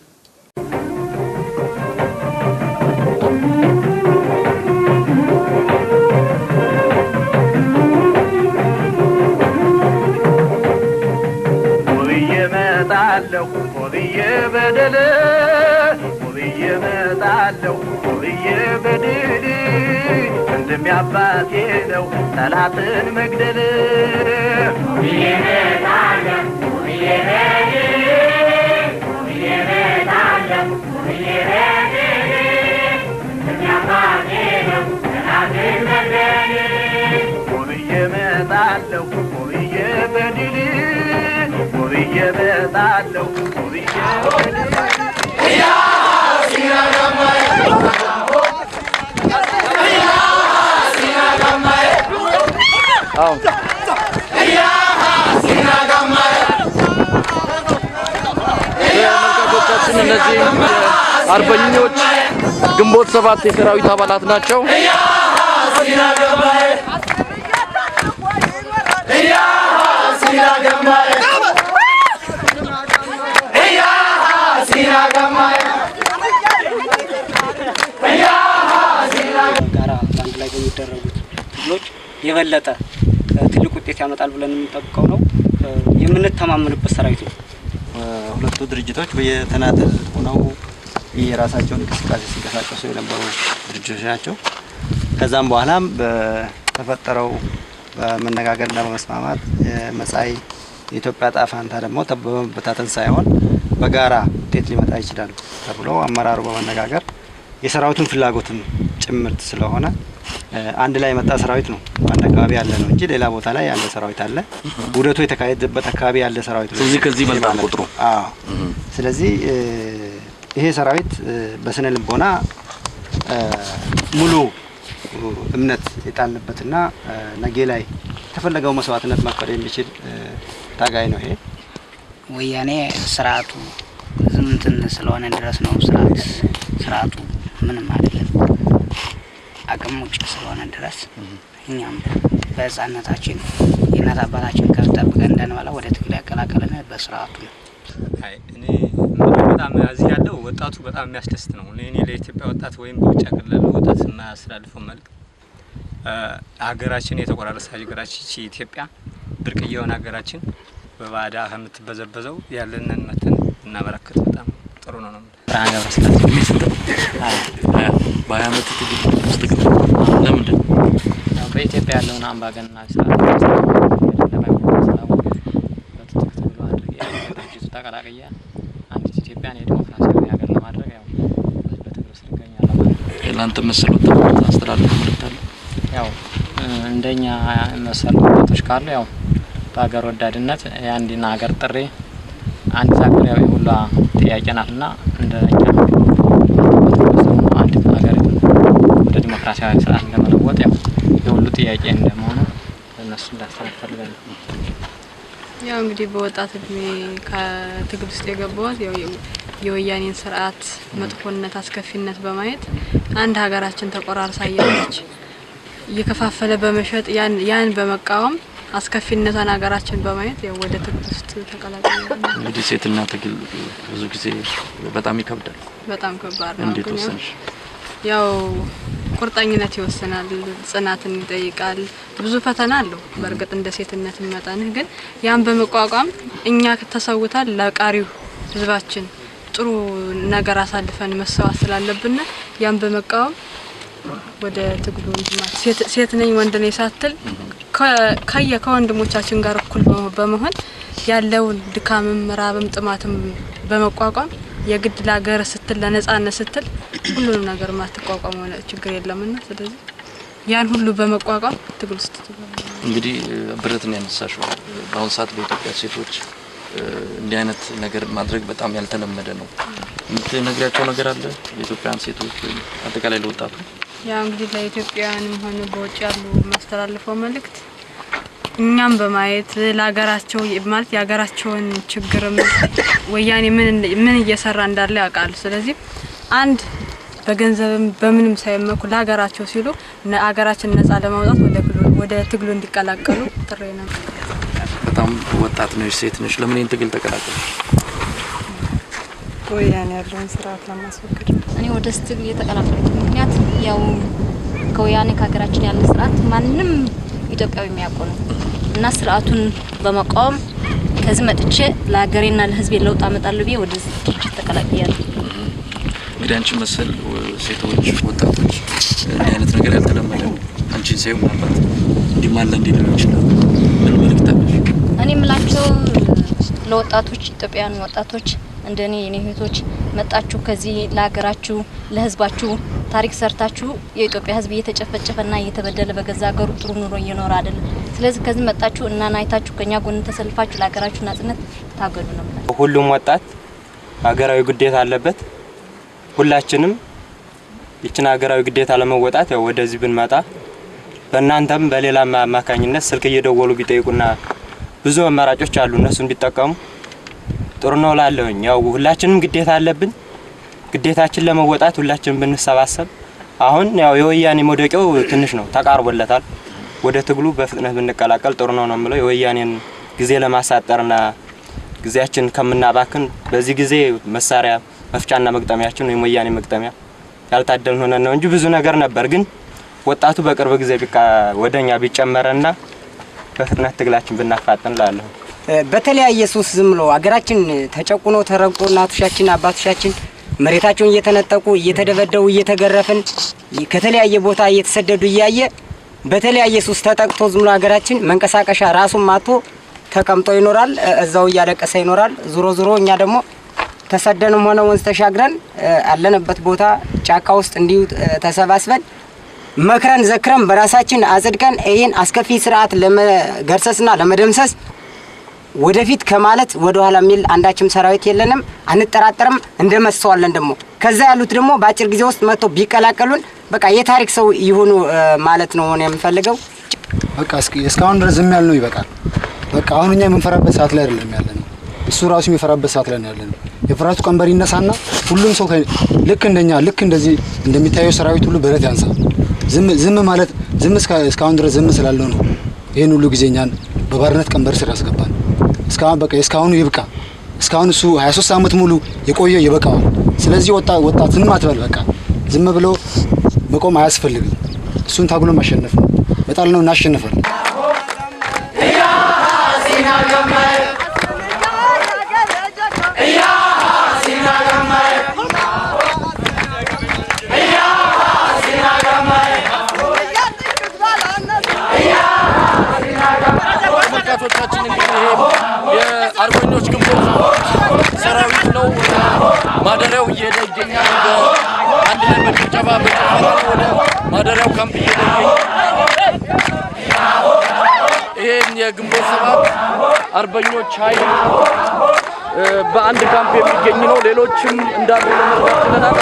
እመጣለሁ ቆብዬ በደል ቆብዬ እመጣለሁ ቆብዬ በድል ወንድሜ አባቴ ነው ጠላትን መግደል ቆብዬ እመጣለሁ ቆብዬ በድል ቆብዬ እመጣለሁ ቆብዬ በድል ወንድሜ አባቴ ነው ጠላትን መግደል ቆብዬ እመጣለሁ ቆብዬ በድል ቆብዬ እመጣለሁ ቆብዬ ተመልካቾቻችን እነዚህ አርበኞች ግንቦት ሰባት የሰራዊት አባላት ናቸው። ጋራ በአንድ ላይ በሚደረጉት ትግሎች የበለጠ ትልቅ ውጤት ያመጣል ብለን የምንጠብቀው ነው። የምንተማመንበት ሰራዊት ነው። ሁለቱ ድርጅቶች በየተናጠል ሆነው የራሳቸውን እንቅስቃሴ ሲንቀሳቀሱ የነበሩ ድርጅቶች ናቸው። ከዛም በኋላም በተፈጠረው በመነጋገርና በመስማማት የመጻኢ የኢትዮጵያ ዕጣ ፈንታ ደግሞ በመበታተን ሳይሆን በጋራ ውጤት ሊመጣ ይችላል ተብሎ አመራሩ በመነጋገር የሰራዊቱን ፍላጎትም ጭምርት ስለሆነ አንድ ላይ የመጣ ሰራዊት ነው። አንድ አካባቢ ያለ ነው እንጂ ሌላ ቦታ ላይ ያለ ሰራዊት አለ። ውህደቱ የተካሄደበት አካባቢ ያለ ሰራዊት ነው። ስለዚህ ከዚህ ይበልጣል ቁጥሩ። አዎ። ስለዚህ ይሄ ሰራዊት በስነ ልቦና ሙሉ እምነት የጣልንበትና ነገ ላይ የተፈለገው መስዋዕትነት መክፈል የሚችል ታጋይ ነው። ይሄ ወያኔ ስርዓቱ ዝምትን ስለሆነ ድረስ ነው። ስርዓቱ ምንም አይደለም፣ አቅም ውጭ ስለሆነ ድረስ እኛም በህፃንነታችን የእናት አባታችን ከብት ጠብቀን እንዳንበላ ወደ ትግል ያቀላቀለን በስርዓቱ ነው። አይ እኔ በጣም እዚህ ያለው ወጣቱ በጣም የሚያስደስት ነው። እኔ ለኢትዮጵያ ወጣት ወይም በውጭ ሀገር ላለው ወጣት የማስተላልፈው መልእክት ሀገራችን የተቆራረሰ ሀገራችን ይህች ኢትዮጵያ ብርቅዬ የሆነ ሀገራችን በባዕዳ ከምትበዘበዘው ያለንን መተን እናበረክት በጣም ጥሩ ነው ነው። ብርሃን ገብረስላሴ። እድሜ ስንት ነው? 20። በ20 ዓመት ትግል ውስጥ ገባ። ለምንድን ነው? ያው በኢትዮጵያ ያለውን አምባገነናዊ ስርዓት ስላወቅሁ በትጥቅ ትግሉ አድርጌ ድርጅቱ ተቀላቅዬ አንዲት ኢትዮጵያን የዲሞክራሲያዊ ሀገር ለማድረግ ያው በትግል ውስጥ እገኛለሁ ማለት ነው። ለአንተ መሰል ወጣቶች ታስተላልፈው መልእክት አለ? ያው እንደኛ መሰል ወጣቶች ካሉ ያው በሀገር ወዳድነት የአንድን ሀገር ጥሪ አንዲት ሀገር ያው የሁሏ ጥያቄ ናትና እንደኛ አንዲት ሀገሪቱን ወደ ዲሞክራሲያዊ ስርዓት ለመለወጥ ያው የሁሉ ጥያቄ እንደመሆኑ ለእነሱ እንዳስተላልፍ ፈልገን ነው። ያው እንግዲህ በወጣት እድሜ ከትግል ውስጥ የገባሁት ያው የወያኔን ስርዓት መጥፎነት፣ አስከፊነት በማየት አንድ ሀገራችን ተቆራርሳ እያለች እየከፋፈለ በመሸጥ ያን በመቃወም አስከፊነቷን ሀገራችን በማየት ያው ወደ ትግል ውስጥ ተቀላቅያለሁ። እንግዲህ ሴትና ትግል ብዙ ጊዜ በጣም ይከብዳል። በጣም ከባድ ነው። እንዴት ግን ያው ወሰንሽ? ያው ቁርጠኝነት ይወስናል፣ ጽናትን ይጠይቃል። ብዙ ፈተና አለው። በእርግጥ እንደ ሴትነት መጠንህ ግን ያን በመቋቋም እኛ ተሰውታል ለቃሪው ህዝባችን ጥሩ ነገር አሳልፈን መሰዋት ስላለብን ያን በመቃወም ወደ ትግሉ እንትን ማለት ሴት ነኝ ወንድ ነኝ ሳትል ከወንድሞቻችን ጋር እኩል በመሆን ያለውን ድካምም ራብም ጥማትም በመቋቋም የግድ ለሀገር ስትል ለነጻነት ስትል ሁሉንም ነገር ማትቋቋመው ችግር የለምና ስለዚህ ያን ሁሉ በመቋቋም ትግል ውስጥ ትገባለህ። እንግዲህ ብረት ነው ያነሳሽው። በአሁን ሰዓት በኢትዮጵያ ሴቶች እንዲህ አይነት ነገር ማድረግ በጣም ያልተለመደ ነው። የምትነግሪያቸው ነገር አለ ለኢትዮጵያውያን ሴቶች ወይም አጠቃላይ ለወጣቱ? ያው እንግዲህ ለኢትዮጵያውያንም ሆነ በውጭ ያሉ ማስተላልፈው መልእክት እኛም በማየት ለሀገራቸው ማለት የሀገራቸውን ችግርም ወያኔ ምን እየሰራ እንዳለ ያውቃሉ። ስለዚህ አንድ በገንዘብም በምንም ሳይመኩ ለሀገራቸው ሲሉ ሀገራችን ነጻ ለማውጣት ወደ ትግሉ እንዲቀላቀሉ ጥሪ ነው። በጣም ወጣት ነሽ፣ ሴት ነሽ። ለምን ይሄን ትግል ተቀላቀልሽ? ወያኔ ያለውን ስርዓት ለማስወገድ። እኔ ወደ ትግል የተቀላቀልኩት ምክንያት ያው ከወያኔ ከሀገራችን ያለ ስርዓት ማንም ኢትዮጵያዊ የሚያውቀው ነው እና ስርዓቱን በመቃወም ከዚህ መጥቼ ለሀገሬና ለሕዝቤ ለውጥ አመጣለሁ ብዬ ወደ ድርጅት ተቀላቅያለሁ። እንግዲህ አንቺ መሰል ሴቶች፣ ወጣቶች እንዲህ አይነት ነገር ያልተለመደ ነው። አንቺን ሳይሆን ምናልባት እንዲህ ማለ እንዲህ ሊሉ ይችላሉ። ምን መልእክት አለሽ? እኔ የምላቸው ለወጣቶች ኢትዮጵያውያን ወጣቶች እንደኔ የኔ እህቶች መጣችሁ ከዚህ ለሀገራችሁ ለህዝባችሁ ታሪክ ሰርታችሁ የኢትዮጵያ ህዝብ እየተጨፈጨፈና እየተበደለ በገዛ ሀገሩ ጥሩ ኑሮ እየኖረ አይደለም። ስለዚህ ከዚህ መጣችሁ እና አይታችሁ ከኛ ጎን ተሰልፋችሁ ለሀገራችሁ ናጽነት ታገሉ ነው የምላቸው። ሁሉም ወጣት ሀገራዊ ግዴታ አለበት። ሁላችንም ይችን ሀገራዊ ግዴታ ለመወጣት ያው ወደዚህ ብንመጣ በእናንተም በሌላም አማካኝነት ስልክ እየደወሉ ቢጠይቁና ብዙ አማራጮች አሉ፣ እነሱን ቢጠቀሙ ጥሩ ነው እላለሁኝ። ያው ሁላችንም ግዴታ አለብን። ግዴታችን ለመወጣት ሁላችንም ብንሰባሰብ አሁን ያው የወያኔ መውደቂያው ትንሽ ነው፣ ተቃርቦለታል። ወደ ትግሉ በፍጥነት ብንቀላቀል ጥሩ ነው ነው የምለው። የወያኔን ጊዜ ለማሳጠርና ጊዜያችን ከምናባክን በዚህ ጊዜ መሳሪያ መፍቻና መግጠሚያችን ወይም ወያኔ መግጠሚያ ያልታደልን ሆነን ነው እንጂ ብዙ ነገር ነበር። ግን ወጣቱ በቅርብ ጊዜ ወደኛ ቢጨመረና በፍጥነት ትግላችን ብናፋጥን እላለሁ። በተለያየ ሱስ ዝም ብሎ ሀገራችን ተጨቁኖ ተረግጦ እናቶቻችን አባቶቻችን መሬታቸውን እየተነጠቁ እየተደበደቡ እየተገረፍን ከተለያየ ቦታ እየተሰደዱ እያየ በተለያየ ሱስ ተጠቅቶ ዝም ብሎ ሀገራችን መንቀሳቀሻ ራሱን ማቶ ተቀምጦ ይኖራል። እዛው እያለቀሰ ይኖራል። ዙሮ ዙሮ እኛ ደግሞ ተሰደንም ሆነ ወንዝ ተሻግረን አለንበት ቦታ ጫካ ውስጥ እንዲሁ ተሰባስበን መክረን ዘክረን በራሳችን አጽድቀን ይህን አስከፊ ስርዓት ለመገርሰስና ለመደምሰስ ወደፊት ከማለት ወደ ኋላ የሚል አንዳችም ሰራዊት የለንም፣ አንጠራጠርም፣ እንደመሰዋለን። ደግሞ ከዛ ያሉት ደግሞ በአጭር ጊዜ ውስጥ መጥቶ ቢቀላቀሉን በቃ የታሪክ ሰው ይሁኑ ማለት ነው እኔ የምፈልገው። በቃ እስካሁን ድረስ ዝም ያልነው ይበቃል። በቃ አሁን እኛ የምንፈራበት ሰዓት ላይ አይደለም ያለነው፣ እሱ ራሱ የሚፈራበት ሰዓት ላይ ነው ያለነው። የፍርሃቱ ቀንበር ይነሳና ሁሉም ሰው ልክ እንደኛ ልክ እንደዚህ እንደሚታየው ሰራዊት ሁሉ ብረት ያንሳ። ዝም ማለት ዝም እስካሁን ድረስ ዝም ስላልነው ነው ይሄን ሁሉ ጊዜ እኛን በባርነት ቀንበር ስር ያስገባን። እስካሁን በቃ እስካሁኑ ይብቃ። እስካሁን እሱ 23 ዓመት ሙሉ የቆየ ይበቃዋል። ስለዚህ ወጣት ዝም አትበል። በቃ ዝም ብሎ መቆም አያስፈልግም። እሱን ታግሎ ማሸነፍ ነው። በጣል ነው እናሸንፋለን። ተመልካቾቻችን እንግዲህ ይሄ የአርበኞች ግንቦት ሰራዊት ነው። ማደሪያው እየሄደ ይገኛል። በአንድ ላይ በጭብጨባ በጭፈራ ወደ ማደሪያው ካምፕ እየሄደ ይገኛል። ይሄም የግንቦት 7 አርበኞች ኃይል በአንድ ካምፕ የሚገኝ ነው። ሌሎችም እንዳሉ ለመረዳት ችለናል።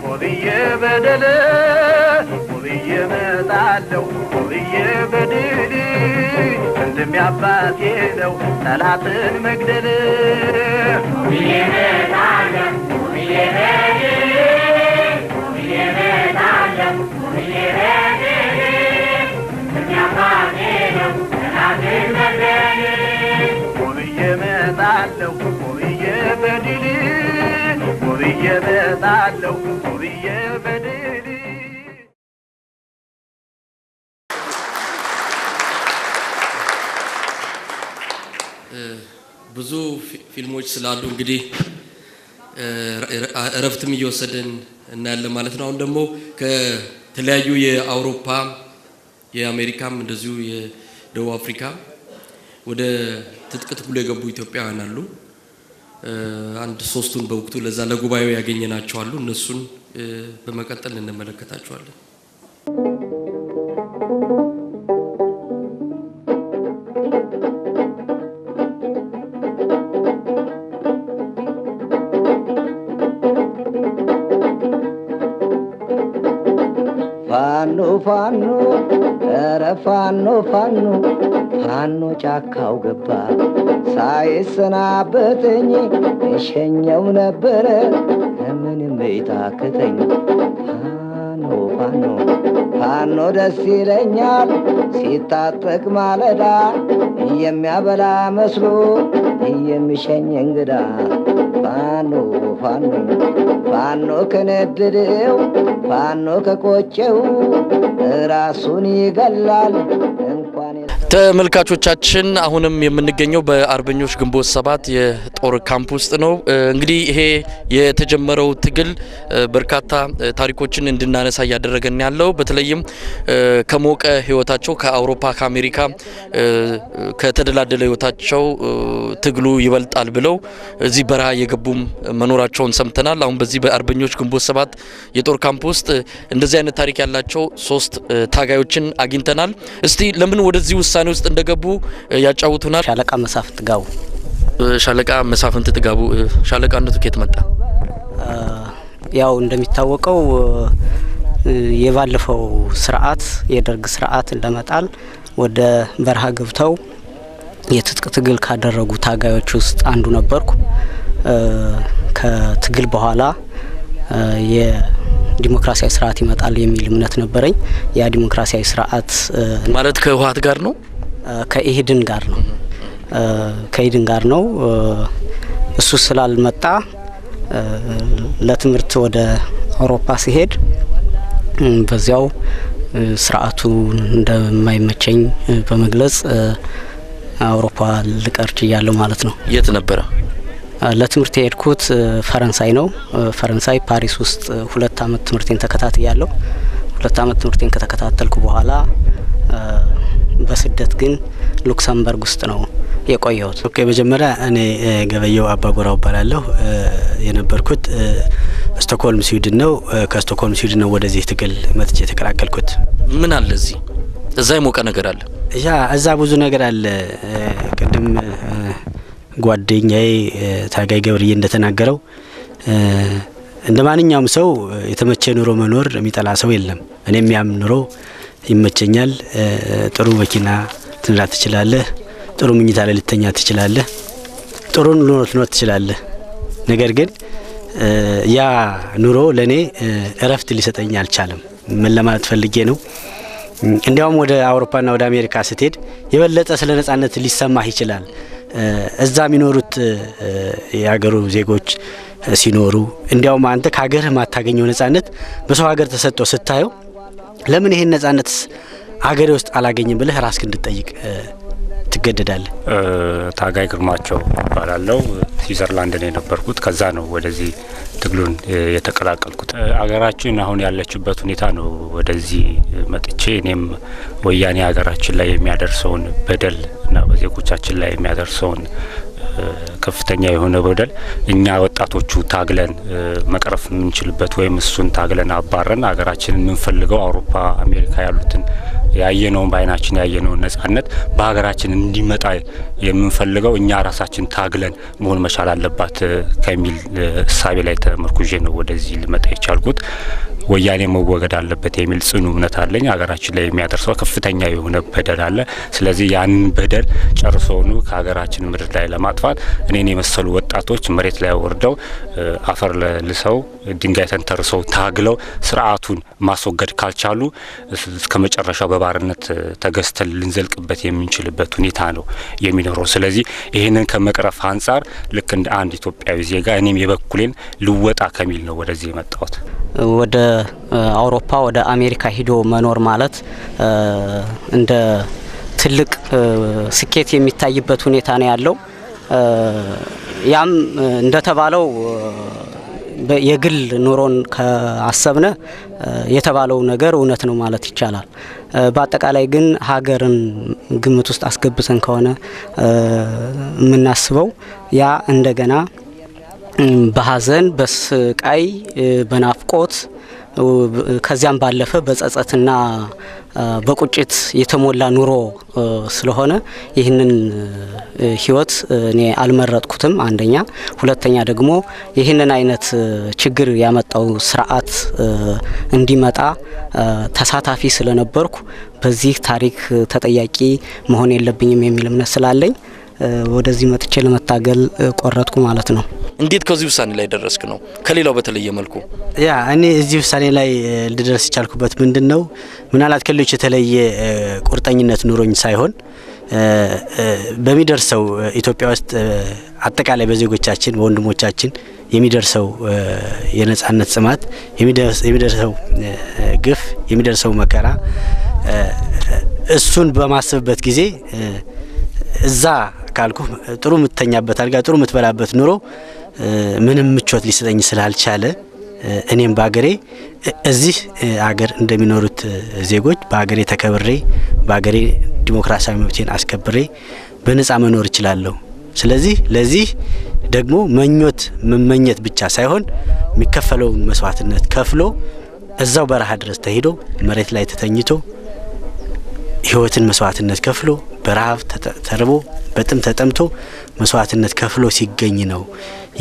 ሆብዬ በደል ሆብዬ እመጣለሁ ሆብዬ በድል ወንድሜ አባቴ ነው ጠላትን መግደል ሆብዬ እመጣለሁ ሆብዬ በድል ሆብዬ እመጣለሁ ሆብዬ በድል ወንድሜ አባቴ ነው ጠላትን መግደል ሆብዬ እመጣለሁ ሆብዬ በድል ሆብዬ እመጣለሁ ሆብዬ በድል። ብዙ ፊልሞች ስላሉ እንግዲህ እረፍትም እየወሰድን እናያለን ማለት ነው። አሁን ደግሞ ከተለያዩ የአውሮፓ የአሜሪካም እንደዚሁ የደቡብ አፍሪካ ወደ ትጥቅ ትግሉ የገቡ ኢትዮጵያውያን አሉ። አንድ ሶስቱን በወቅቱ ለዛ ለጉባኤው ያገኘናቸው አሉ። እነሱን በመቀጠል እንመለከታቸዋለን። ፋኖ ፋኖ ኧረ ፋኖ ፋኖ ፋኖ ጫካው ገባ ሳይሰናበተኝ እሸኘው ነበረ ምንም ይታክተኝ። ፋኖ ፋኖ ፋኖ ደስ ይለኛል ሲታጠቅ ማለዳ የሚያበላ መስሎ የሚሸኝ እንግዳ። ፋኖ ፋኖ ፋኖ ከነደደው ፋኖ ከቆጨው ራሱን ይገላል እንኳን። ተመልካቾቻችን አሁንም የምንገኘው በአርበኞች ግንቦት 7 የጦር ካምፕ ውስጥ ነው። እንግዲህ ይሄ የተጀመረው ትግል በርካታ ታሪኮችን እንድናነሳ እያደረገን ያለው በተለይም ከሞቀ ህይወታቸው ከአውሮፓ ከአሜሪካ ከተደላደለ ህይወታቸው ትግሉ ይበልጣል ብለው እዚህ በረሃ የገቡም መኖራቸውን ሰምተናል። አሁን በዚህ በአርበኞች ግንቦት 7 የጦር ካምፕ ውስጥ እንደዚህ አይነት ታሪክ ያላቸው ሶስት ታጋዮችን አግኝተናል። እስቲ ለምን ወደዚህ ውሳኔ ውስጥ እንደገቡ ያጫውቱናል። ሻለቃ መሳፍንት ጥጋቡ። ሻለቃ መሳፍንት ጥጋቡ፣ ሻለቃነቱ ከየት መጣ? ያው እንደሚታወቀው የባለፈው ስርዓት የደርግ ስርዓትን ለመጣል ወደ በረሃ ገብተው የትጥቅ ትግል ካደረጉ ታጋዮች ውስጥ አንዱ ነበርኩ። ከትግል በኋላ የዲሞክራሲያዊ ስርዓት ይመጣል የሚል እምነት ነበረኝ። ያ ዲሞክራሲያዊ ስርዓት ማለት ከህወሓት ጋር ነው? ከኢህድን ጋር ነው። ከኢህድን ጋር ነው። እሱ ስላልመጣ ለትምህርት ወደ አውሮፓ ሲሄድ በዚያው ስርዓቱ እንደማይመቸኝ በመግለጽ አውሮፓ ልቀር ችያለሁ ማለት ነው። የት ነበረ? ለትምህርት የሄድኩት ፈረንሳይ ነው። ፈረንሳይ ፓሪስ ውስጥ 2 አመት ትምህርቴን ተከታትያለሁ። 2 አመት ትምህርቴን ከተከታተልኩ በኋላ በስደት ግን ሉክሰምበርግ ውስጥ ነው የቆየሁት። Okay፣ መጀመሪያ እኔ ገበየው አባጎራው እባላለሁ። የነበርኩት ስቶክሆልም ስዊድን ነው። ከስቶክሆልም ስዊድን ነው ወደዚህ ትግል መጥቼ የተቀላቀልኩት። ምን አለ እዚህ? እዛ የሞቀ ነገር አለ? ያ እዛ ብዙ ነገር አለ። ቅድም ጓደኛዬ ታጋይ ገብርዬ እንደተናገረው እንደ ማንኛውም ሰው የተመቸ ኑሮ መኖር የሚጠላ ሰው የለም። እኔም ያም ኑሮ ይመቸኛል። ጥሩ መኪና ትንዳ ትችላለህ፣ ጥሩ ምኝታ ላይ ልተኛ ትችላለህ፣ ጥሩ ኑሮ ትኖር ትችላለህ። ነገር ግን ያ ኑሮ ለኔ እረፍት ሊሰጠኝ አልቻለም። ምን ለማለት ፈልጌ ነው? እንዲያውም ወደ አውሮፓና ወደ አሜሪካ ስትሄድ የበለጠ ስለ ነጻነት ሊሰማህ ይችላል። እዛ የሚኖሩት የሀገሩ ዜጎች ሲኖሩ እንዲያውም አንተ ከሀገርህ ማታገኘው ነጻነት በሰው ሀገር ተሰጥቶ ስታየው ለምን ይሄን ነጻነት ሀገሬ ውስጥ አላገኝም ብለህ ራስህን እንድትጠይቅ ትገደዳለህ። ታጋይ ግርማቸው እባላለሁ። ስዊዘርላንድ ነው የነበርኩት። ከዛ ነው ወደዚህ ትግሉን የተቀላቀልኩት። አገራችን አሁን ያለችበት ሁኔታ ነው ወደዚህ መጥቼ እኔም ወያኔ ሀገራችን ላይ የሚያደርሰውን በደል እና በዜጎቻችን ላይ የሚያደርሰውን ከፍተኛ የሆነ በደል እኛ ወጣቶቹ ታግለን መቅረፍ የምንችልበት ወይም እሱን ታግለን አባረን ሀገራችንን የምንፈልገው አውሮፓ፣ አሜሪካ ያሉትን ያየነውን በአይናችን ያየነውን ነጻነት በሀገራችን እንዲመጣ የምንፈልገው እኛ ራሳችን ታግለን መሆን መቻል አለባት ከሚል እሳቤ ላይ ተመርኩዤ ነው ወደዚህ ልመጣ የቻልኩት። ወያኔ መወገድ አለበት የሚል ጽኑ እምነት አለኝ። ሀገራችን ላይ የሚያደርሰው ከፍተኛ የሆነ በደል አለ። ስለዚህ ያንን በደል ጨርሶውኑ ከሀገራችን ምድር ላይ ለማጥፋት እኔን የመሰሉ ወጣቶች መሬት ላይ ወርደው አፈር ልሰው ድንጋይ ተንተርሰው ታግለው ስርዓቱን ማስወገድ ካልቻሉ እስከ መጨረሻው በባርነት ተገዝተን ልንዘልቅበት የምንችልበት ሁኔታ ነው የሚኖረው። ስለዚህ ይህንን ከመቅረፍ አንጻር ልክ እንደ አንድ ኢትዮጵያዊ ዜጋ እኔም የበኩሌን ልወጣ ከሚል ነው ወደዚህ የመጣሁት። ወደ አውሮፓ ወደ አሜሪካ ሂዶ መኖር ማለት እንደ ትልቅ ስኬት የሚታይበት ሁኔታ ነው ያለው። ያም እንደተባለው የግል ኑሮን ካሰብነ የተባለው ነገር እውነት ነው ማለት ይቻላል። በአጠቃላይ ግን ሀገርን ግምት ውስጥ አስገብተን ከሆነ የምናስበው ያ እንደገና በሀዘን፣ በስቃይ፣ በናፍቆት፣ ከዚያም ባለፈ በጸጸትና በቁጭት የተሞላ ኑሮ ስለሆነ ይህንን ህይወት እኔ አልመረጥኩትም። አንደኛ፣ ሁለተኛ ደግሞ ይህንን አይነት ችግር ያመጣው ስርዓት እንዲመጣ ተሳታፊ ስለነበርኩ በዚህ ታሪክ ተጠያቂ መሆን የለብኝም የሚል እምነት ስላለኝ ወደዚህ መጥቼ ለመታገል ቆረጥኩ ማለት ነው። እንዴት ከዚህ ውሳኔ ላይ ደረስክ ነው ከሌላው በተለየ መልኩ? ያ እኔ እዚህ ውሳኔ ላይ ልደርስ የቻልኩበት ምንድነው፣ ምናልባት ከሌሎች የተለየ ቁርጠኝነት ኑሮኝ ሳይሆን በሚደርሰው ኢትዮጵያ ውስጥ አጠቃላይ በዜጎቻችን በወንድሞቻችን የሚደርሰው የነጻነት ጽማት፣ የሚደርሰው ግፍ፣ የሚደርሰው መከራ እሱን በማስብበት ጊዜ እዛ ካልኩ ጥሩ የምትተኛበት አልጋ፣ ጥሩ የምትበላበት ኑሮ ምንም ምቾት ሊሰጠኝ ስላልቻለ እኔም በአገሬ እዚህ አገር እንደሚኖሩት ዜጎች በአገሬ ተከብሬ በአገሬ ዲሞክራሲያዊ መብቴን አስከብሬ በነጻ መኖር እችላለሁ። ስለዚህ ለዚህ ደግሞ መኞት መመኘት ብቻ ሳይሆን የሚከፈለውን መስዋዕትነት ከፍሎ እዛው በረሃ ድረስ ተሄዶ መሬት ላይ ተተኝቶ ህይወትን መስዋዕትነት ከፍሎ በረሃብ ተርቦ በጥም ተጠምቶ መስዋዕትነት ከፍሎ ሲገኝ ነው።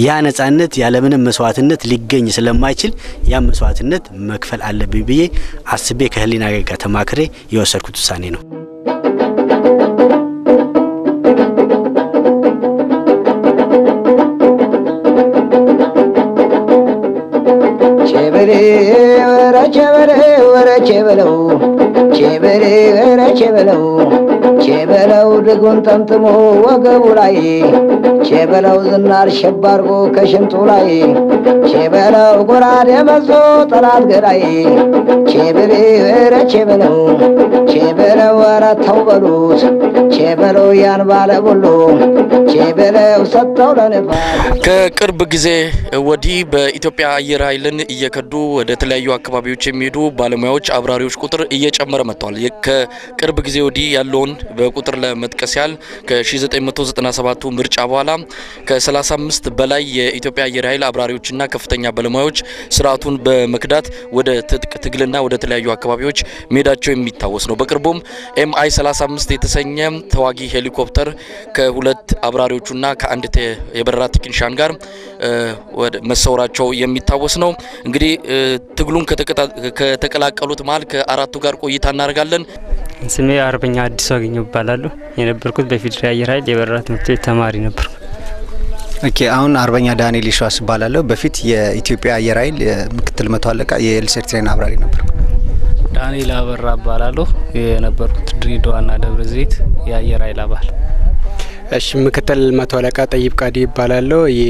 ያ ነጻነት ያለምንም መስዋዕትነት ሊገኝ ስለማይችል ያ መስዋዕትነት መክፈል አለብኝ ብዬ አስቤ ከህሊና ጋር ተማክሬ የወሰድኩት ውሳኔ ነው። ቼበሬ ወረ ቼበሬ ወረ ቼበለው፣ ቼበሬ ወረ ቼበለው፣ ቼበለው ድጉን ጠምጥሞ ወገቡ ላይ፣ ቼበለው ዝናር ሸብ አርጎ ከሽንጡ ላይ፣ ቼበለው ጎራዴ መዞ ጠላት ገዳይ፣ ቼበሬ ወረ ቼበለው፣ ቼበለው ወረ ተው በሉት፣ ቼበለው ያን ባለ ቦሎ፣ ቼበለው ሰጠው ለንፋስ። ከቅርብ ጊዜ ወዲህ በኢትዮጵያ አየር ኃይልን እየከዱ ወደ ተለያዩ አካባቢዎች የሚሄዱ ባለሙያዎች፣ አብራሪዎች ቁጥር እየጨመረ መጥቷል። ከቅርብ ጊዜ ወዲህ ያለውን በቁጥር ለመጥቀስ ያህል ከ1997 ምርጫ በኋላ ከ35 በላይ የኢትዮጵያ አየር ኃይል አብራሪዎችና ከፍተኛ ባለሙያዎች ስርዓቱን በመክዳት ወደ ትጥቅ ትግልና ወደ ተለያዩ አካባቢዎች መሄዳቸው የሚታወስ ነው። በቅርቡም MI 35 የተሰኘ ተዋጊ ሄሊኮፕተር ከሁለት አብራሪዎቹና ከአንድ የበረራ ቴክኒሻን ጋር ወደ መሰወራቸው የሚታወስ ነው። እንግዲህ ትግሉን ከተቀላቀሉት መሀል ከአራቱ ጋር ቆይታ እናደርጋለን። ስሜ አርበኛ አዲሱ አገኘሁ እባላለሁ። የነበርኩት በፌዴራል አየር ኃይል የበረራ ትምህርት ቤት ተማሪ ነበርኩ። Okay፣ አሁን አርበኛ ዳንኤል ይሸዋስ እባላለሁ። በፊት የኢትዮጵያ አየር ኃይል ምክትል መቶ አለቃ የ L 39 አብራሪ ነበርኩ። ዳንኤል አበራ እባላለሁ። የነበርኩት ድሬዳዋና ደብረ ዘይት የአየር ኃይል አባል። እሺ፣ ምክትል መቶ አለቃ ጠይብ ቃዲ እባላለሁ። የ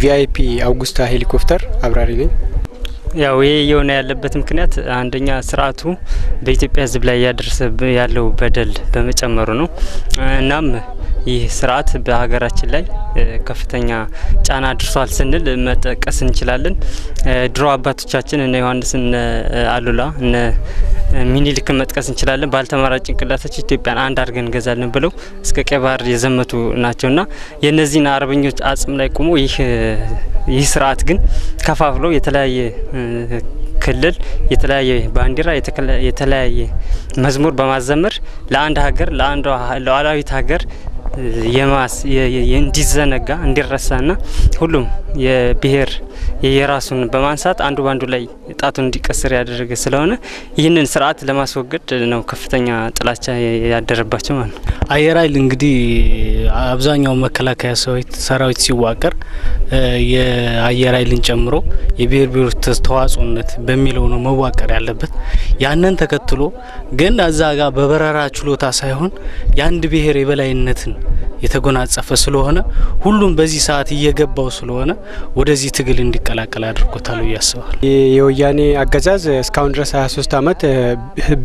VIP አውጉስታ ሄሊኮፕተር አብራሪ ነኝ። ያው ይሄ እየሆነ ያለበት ምክንያት አንደኛ ስርዓቱ በኢትዮጵያ ሕዝብ ላይ እያደረሰ ያለው በደል በመጨመሩ ነው። እናም ይህ ስርዓት በሀገራችን ላይ ከፍተኛ ጫና አድርሷል ስንል መጠቀስ እንችላለን። ድሮ አባቶቻችን እነ ዮሐንስ፣ እነ አሉላ፣ እነ ሚኒሊክን መጥቀስ እንችላለን። ባልተማራ ጭንቅላታቸው ኢትዮጵያን አንድ አድርገን እንገዛለን ብለው እስከ ቀይ ባህር የዘመቱ ናቸውና የእነዚህን አርበኞች አጽም ላይ ቆሞ ይህ ስርዓት ግን ከፋፍሎ የተለያየ ክልል የተለያየ ባንዲራ የተለያየ መዝሙር በማዘመር ለአንድ ሀገር ለአንድ ሉዓላዊት ሀገር የማስ እንዲዘነጋ እንዲረሳና ሁሉም የብሄር የየራሱን በማንሳት አንዱ ባንዱ ላይ ጣቱን እንዲቀስር ያደረገ ስለሆነ ይህንን ስርዓት ለማስወገድ ነው ከፍተኛ ጥላቻ ያደረባቸው ማለት ነው። አየር ኃይል እንግዲህ አብዛኛው መከላከያ ሰራዊት ሲዋቀር የአየር ኃይልን ጨምሮ የብሄር ብሄሮች ተዋጽኦነት በሚለው ነው መዋቀር ያለበት። ያንን ተከትሎ ግን እዛ ጋር በበረራ ችሎታ ሳይሆን የአንድ ብሄር የበላይነትን የተጎናጸፈ ስለሆነ ሁሉም በዚህ ሰዓት እየገባው ስለሆነ ወደዚህ ትግል እንዲቀላቀል አድርጎታል ብዬ አስባለሁ። የወያኔ አገዛዝ እስካሁን ድረስ 23 አመት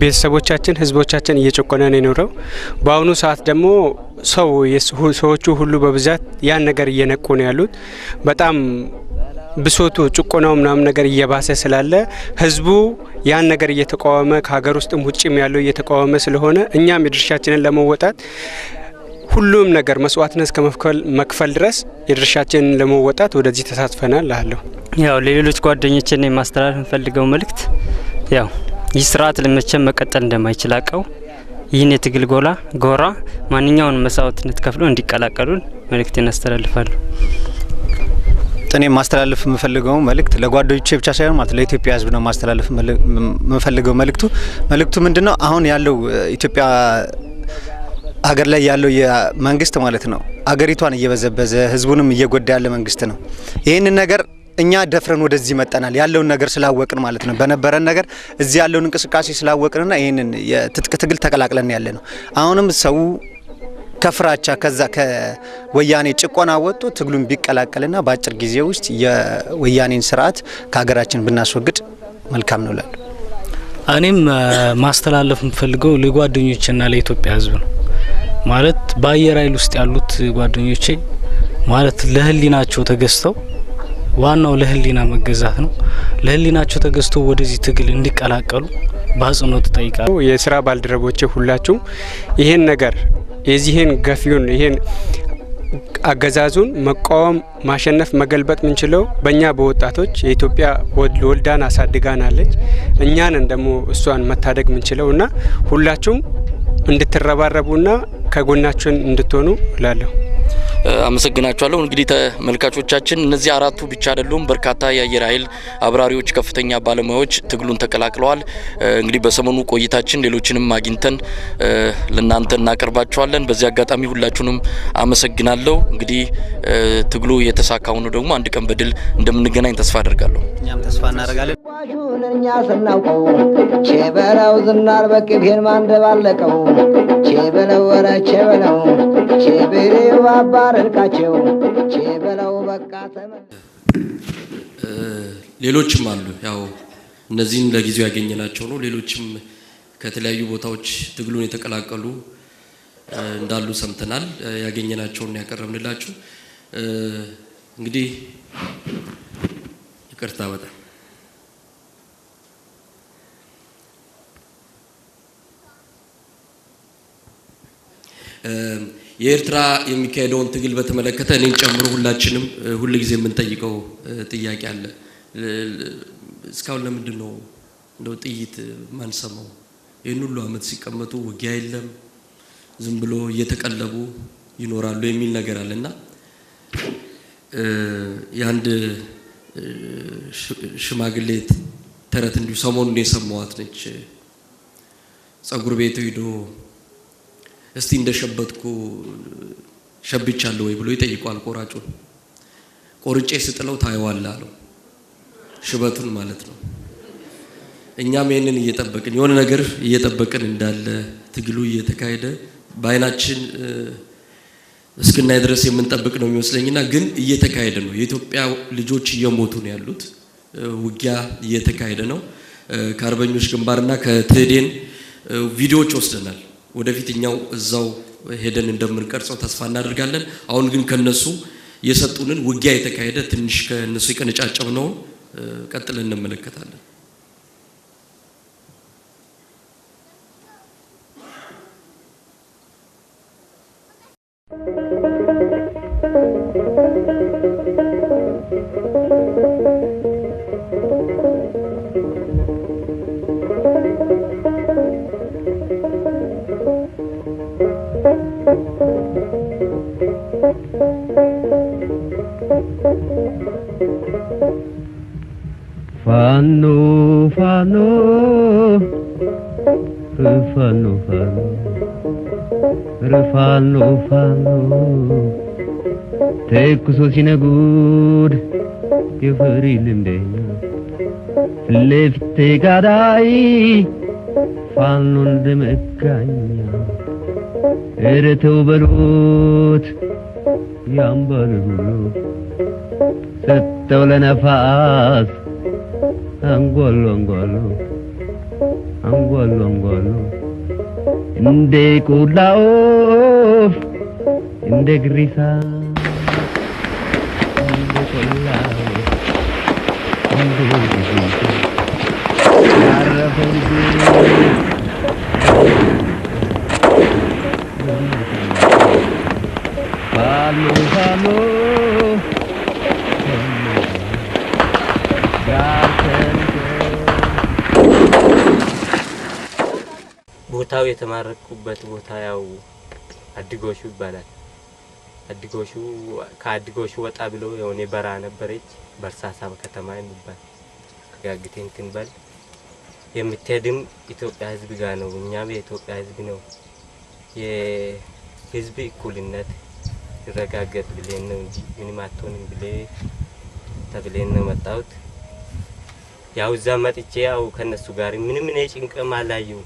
ቤተሰቦቻችን ህዝቦቻችን እየጨቆነ ነው የኖረው። በአሁኑ ሰዓት ደግሞ ሰዎቹ ሁሉ በብዛት ያን ነገር እየነቁ ነው ያሉት። በጣም ብሶቱ ጭቆናው ምናምን ነገር እየባሰ ስላለ ህዝቡ ያን ነገር እየተቃወመ ከሀገር ውስጥም ውጭም ያለው እየተቃወመ ስለሆነ እኛም የድርሻችንን ለመወጣት ሁሉም ነገር መስዋዕትነት እስከ መክፈል ድረስ የድርሻችንን ለመወጣት ወደዚህ ተሳትፈናል እላለሁ። ያው ለሌሎች ጓደኞቼ ነው ማስተላለፍ የምፈልገው መልእክት ያው ይህ ስርዓት ለመቼም መቀጠል እንደማይችል አውቀው ይህን የትግል ጎራ ማንኛውንም መስዋዕትነት ከፍሎ እንዲቀላቀሉን መልእክቴን አስተላልፋለሁ። እኔ ማስተላለፍ የምፈልገው መልእክት ለጓደኞቼ ብቻ ሳይሆን ማለት ለኢትዮጵያ ህዝብ ነው ማስተላለፍ የምፈልገው መልእክቱ ምንድነው? አሁን ያለው ኢትዮጵያ ሀገር ላይ ያለው የመንግስት ማለት ነው ሀገሪቷን እየበዘበዘ ህዝቡንም እየጎዳ ያለ መንግስት ነው። ይሄንን ነገር እኛ ደፍረን ወደዚህ መጣናል ያለውን ነገር ስላወቅን ማለት ነው። በነበረን ነገር እዚህ ያለውን እንቅስቃሴ ስላወቅንና ይሄንን የትጥቅ ትግል ተቀላቅለን ያለ ነው። አሁንም ሰው ከፍራቻ ከዛ ከወያኔ ጭቆና ወጥቶ ትግሉን ቢቀላቀልና በአጭር ጊዜ ውስጥ የወያኔን ስርዓት ከሀገራችን ብናስወግድ መልካም ነው እላለሁ። እኔም ማስተላለፍ የምፈልገው ለጓደኞቼና ለኢትዮጵያ ህዝብ ነው። ማለት በአየር ኃይል ውስጥ ያሉት ጓደኞቼ ማለት ለህሊናቸው ተገዝተው ዋናው ለህሊና መገዛት ነው። ለህሊናቸው ተገዝተው ወደዚህ ትግል እንዲቀላቀሉ በአጽንኦት እጠይቃለሁ። የስራ ባልደረቦቼ ሁላችሁ ይሄን ነገር የዚህን ገፊውን ይሄን አገዛዙን መቃወም ማሸነፍ መገልበጥ ምንችለው በእኛ በወጣቶች የኢትዮጵያ ወልዳን አሳድጋናለች። እኛን ደግሞ እሷን መታደግ ምንችለውና ሁላችሁም እንድትረባረቡና ከጎናችን እንድትሆኑ እላለሁ። አመሰግናችኋለሁ። እንግዲህ ተመልካቾቻችን እነዚህ አራቱ ብቻ አይደሉም። በርካታ የአየር ኃይል አብራሪዎች፣ ከፍተኛ ባለሙያዎች ትግሉን ተቀላቅለዋል። እንግዲህ በሰሞኑ ቆይታችን ሌሎችንም አግኝተን ለናንተ እናቀርባቸዋለን። በዚህ አጋጣሚ ሁላችሁንም አመሰግናለሁ። እንግዲህ ትግሉ የተሳካ ሆኖ ደግሞ አንድ ቀን በድል እንደምንገናኝ ተስፋ አደርጋለሁ። እኛም ተስፋ እናደርጋለን። እኛ ስናውቀው ቼበለው ዝናር በቅቤን ማንደባለቀው ቼበለው ወረ ቼበለው ቼበሬው አባረርካቸው ቼበለው በቃ ሌሎችም አሉ። ያው እነዚህን ለጊዜው ያገኘናቸው ነው። ሌሎችም ከተለያዩ ቦታዎች ትግሉን የተቀላቀሉ እንዳሉ ሰምተናል። ያገኘናቸውን ያቀረብንላችሁ። እንግዲህ ይቅርታ በጣም የኤርትራ የሚካሄደውን ትግል በተመለከተ እኔን ጨምሮ ሁላችንም ሁሉ ጊዜ የምንጠይቀው ጥያቄ አለ። እስካሁን ለምንድን ነው እንደው ጥይት ማንሰማው? ይሄን ሁሉ አመት ሲቀመጡ ውጊያ የለም፣ ዝም ብሎ እየተቀለቡ ይኖራሉ የሚል ነገር አለና የአንድ ሽማግሌ ተረት እንዲሁ ሰሞኑን የሰማኋት ነች። ጸጉር ቤት ሄዶ እስቲ እንደሸበትኩ ሸብቻለሁ ወይ ብሎ ይጠይቀዋል ቆራጩን። ቆርጬ ስጥለው ታየዋለህ አለው፣ ሽበቱን ማለት ነው። እኛም ይሄንን እየጠበቅን የሆነ ነገር እየጠበቅን እንዳለ ትግሉ እየተካሄደ በአይናችን እስክናይ ድረስ የምንጠብቅ ነው የሚመስለኝና ግን እየተካሄደ ነው። የኢትዮጵያ ልጆች እየሞቱ ነው ያሉት። ውጊያ እየተካሄደ ነው። ከአርበኞች ግንባርና ከትህዴን ቪዲዮዎች ወስደናል። ወደፊት እኛው እዛው ሄደን እንደምንቀርጸው ተስፋ እናደርጋለን። አሁን ግን ከነሱ የሰጡንን ውጊያ የተካሄደ ትንሽ ከነሱ የቀነጫጨብነውን ቀጥለን እንመለከታለን። ፋኖ ፋኖ ፋኖ ፋኖ ፋኖ ፋኖ ተኩሶ ሲነጉድ የፈሪ ልምደኛ ፊት ጋዳይ ፋኖ እንደመጋኛ ኧረ ተው በሉት ያምባል ብሎ ሰጠው ለነፋስ አንጓሎ አንጓሎ አንጓሎ አንጓሎ እንደ ቆላ ወፍ እንደ ግሪሳ እንደ ቆላ ወፍ እንደ ግሪሳ ያረፈው ልጄ ፋኖ ፋኖ ቦታው የተማረኩበት ቦታ ያው አዲጎሹ ይባላል። አዲጎሹ ከአዲጎሹ ወጣ ብሎ የሆነ በረሃ ነበረች፣ በርሳሳ ከተማ የሚባል ጋግቴ እንትን በል የምትሄድም ኢትዮጵያ ሕዝብ ጋር ነው። እኛም የኢትዮጵያ ሕዝብ ነው። የሕዝብ እኩልነት ይረጋገጥ ብለን ነው እንጂ ምንም አትሆንም ብሌ ተብለን ነው መጣሁት። ያው እዛ መጥቼ ያው ከነሱ ጋር ምንም እኔ ጭንቅም አላየሁም።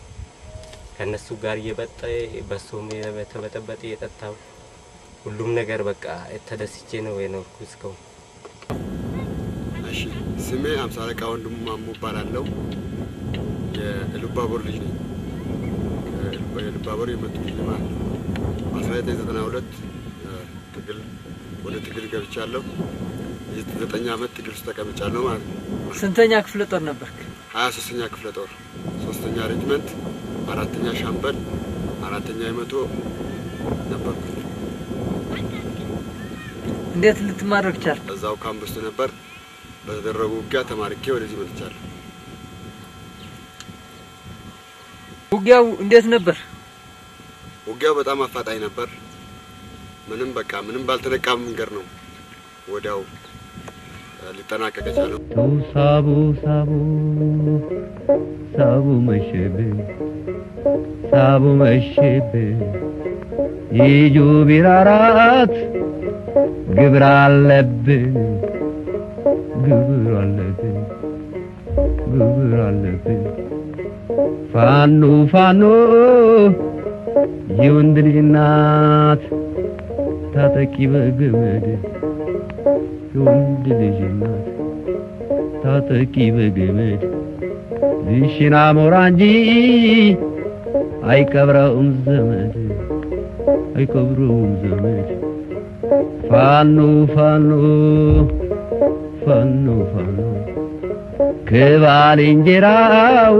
ከነሱ ጋር እየበጠ በሶም የተበጠበጠ እየጠጣሁ ሁሉም ነገር በቃ ተደስቼ ነው የኖርኩት እስካሁን። እሺ፣ ስሜ ሃምሳ አለቃ ወንድሙ ማሞ እባላለሁ። የኢሉባቦር ልጅ ነኝ። ከኢሉባቦር የመጡ ልጅ ማለት ነው። 1992 ትግል ወደ ትግል ገብቻለሁ። የዘጠኝ ዓመት ትግል ውስጥ ተቀምጫለሁ ማለት ነው። ስንተኛ ክፍለ ጦር ነበርክ? 23ኛ ክፍለ ጦር 3ኛ ሬጅመንት 4ኛ ሻምበል 4ኛ የመቶ ነበርኩ። እንዴት ልትማረክ ቻልክ? እዛው ካምፕ ውስጥ ነበር። በተደረጉ ውጊያ ተማርኬ ወደዚህ መጥቻለሁ። ውጊያው እንዴት ነበር? ውጊያው በጣም አፋጣኝ ነበር። ምንም በቃ ምንም ባልተነቃ መንገድ ነው ወዲያው ሊጠናቀቅ የቻለው። ተው ሳቡ ሳቡ ሳቡ መሸብን ሳቡ መሸብን ይጁ ቢራራት ግብር አለብን ግብር አለብን ግብር አለብን ፋኖ ፋኖ የወንድ ልጅ እናት ታጠቂ በገመድ የወንድ ልጅ እናት ታጠቂ በገመድ ልሽና ሞራ እንጂ አይቀብረውም ዘመድ አይቀብረውም ዘመድ ፋኖ ፋኖ ፋኖ ፋኖ ከባልንጀራው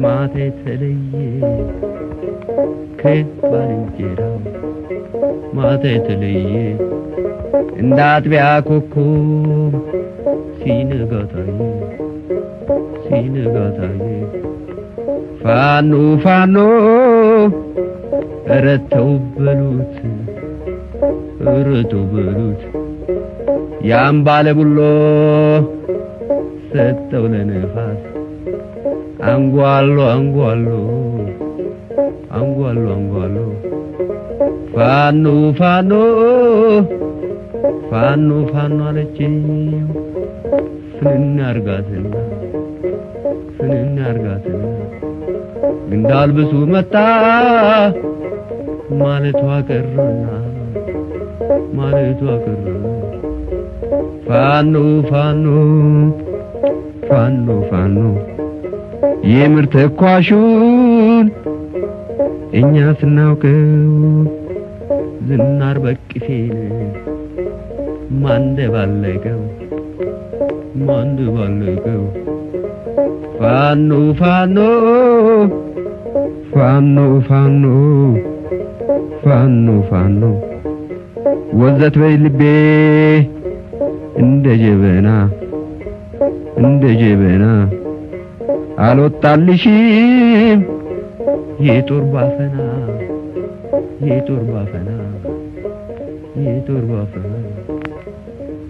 ማታ የተለየ ከባልንጀራው ማታ የተለየ እንደ አጥቢያ ኮከብ ሲነጋ ታየ ሲነጋ ታየ ፋኖ ፋኖ ኧረ ተው በሉት ኧረ ተው በሉት ያን ባለቡሎ ሰጠው ለነፋስ አንጓሎ አንጓሎ አንጓሎ አንጓሎ ፋኖ ፋኖ ፋኖ ፋኖ አለችው ፍንን አርጋትና ፍንን አርጋትና ግንዳልብሱ መጣ ማለቷ ቀረና ማለቷ ቀረና ፋኖ ፋኖ ፋኖ ፋኖ የምር ተኳሹን እኛ ስናውቀው ዝናር በቅፌን ማንደባለቀው ማንደባለቀው ፋኖ ፋኖ ፋኖ ፋኖ ፋኖ ፋኖ ወዘት በይ ልቤ እንደ ጀበና እንደ ጀበና አልወጣልሽም የጦር ባፈና የጦር ባፈና የጦር ባፈና።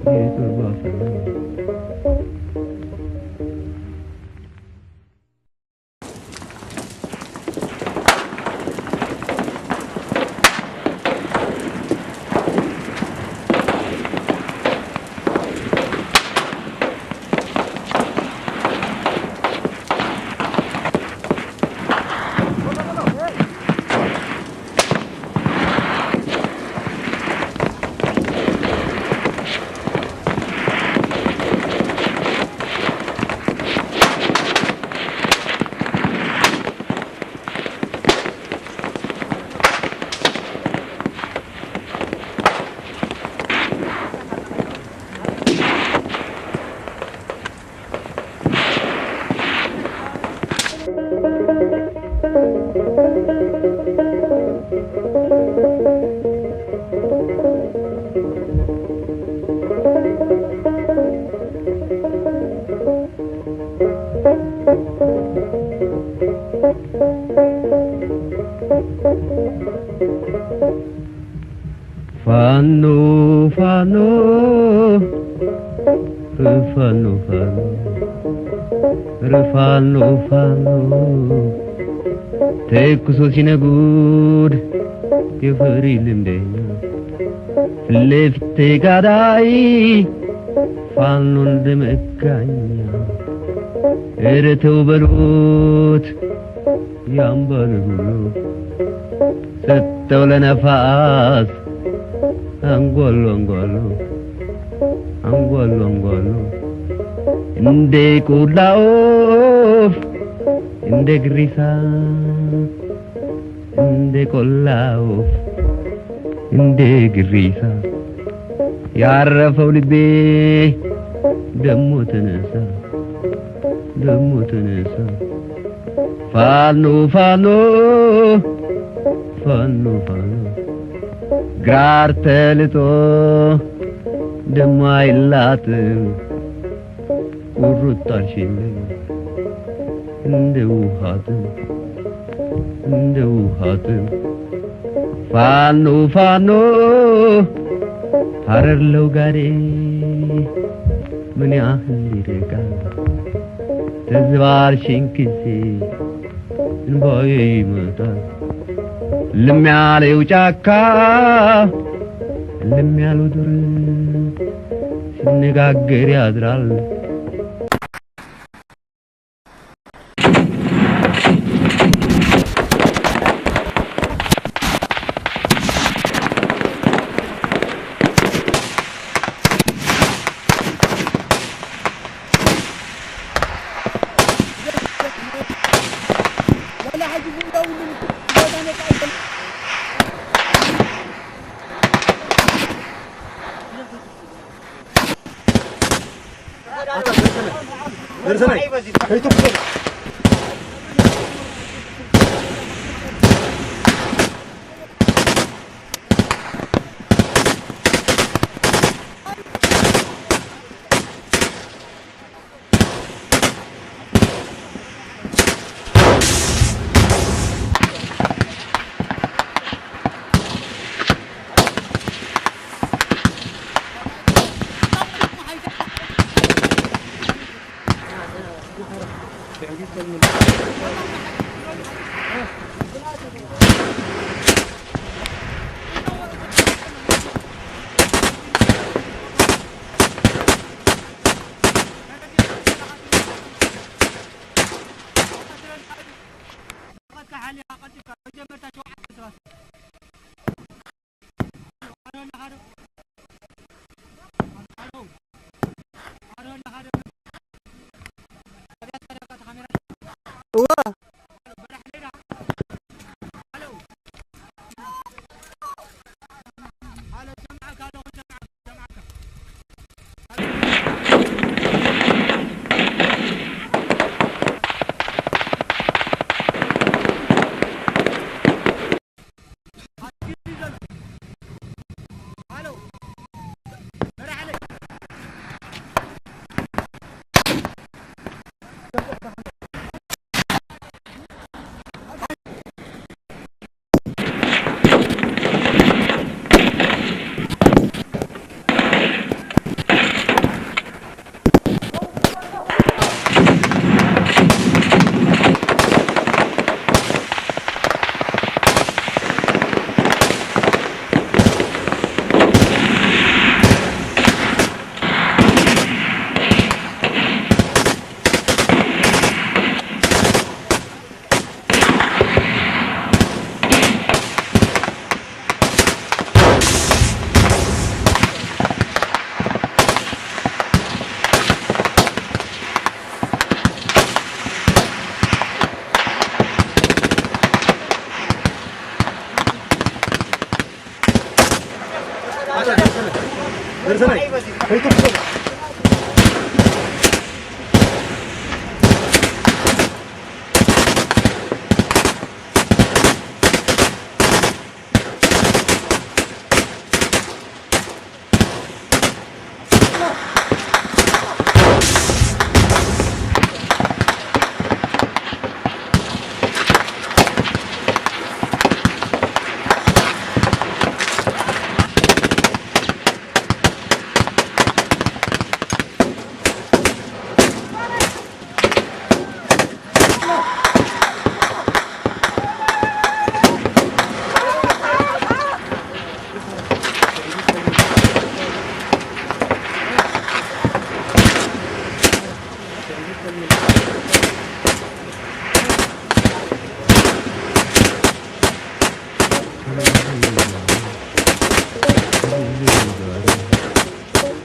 የጦር ባፈና። ፋኖ ፋኖ ፋኖ ፋኖ ፋኖ ፋኖ ተኩሶ ሲነጉድ የፈሪ ልምደኛ ፊት ጋዳይ ፋኖ እንደመጋኛ ኧረ ተው በሉት ያምባል ብሎ ሰጠው ለነፋስ አንጓሎ አንጓሎ አንጓሎ አንጓሎ እንደ ቆላ ወፍ እንደ ግሪሳ እንደ ቆላ ወፍ እንደ ግሪሳ ያረፈው ልቤ ደሞ ተነሳ ደሞ ተነሳ። ፋኖ ፋኖ ፋኖ ፋኖ ግራር ተልጦ ደሞ አይላጥም ቁርጥ አልሽልኝ እንደ ውሃትም እንደ ውሃትም። ፋኖ ፋኖ ሀረር ለውጋዴ ምን ያህል ይርቃል ትዝ ባልሽኝ ጊዜ እንባዬ ይመጣል። እልም ያለው ጫካ እልም ያለው ዱር ሲነጋገር ያድራል።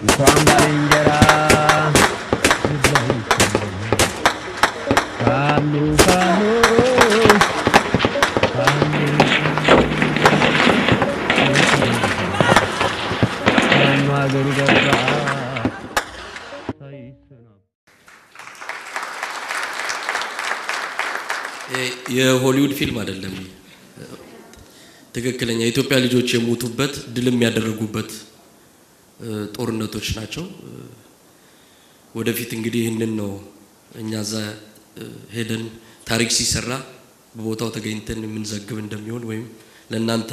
እንኳን ባልንጀራ ፋኖ ፋኖ ፋኖ አገሩ ገባ። የሆሊውድ ፊልም አይደለም። ትክክለኛ የኢትዮጵያ ልጆች የሞቱበት ድልም ያደረጉበት ጦርነቶች ናቸው። ወደፊት እንግዲህ ይህንን ነው እኛ እዛ ሄደን ታሪክ ሲሰራ በቦታው ተገኝተን የምንዘግብ እንደሚሆን ወይም ለእናንተ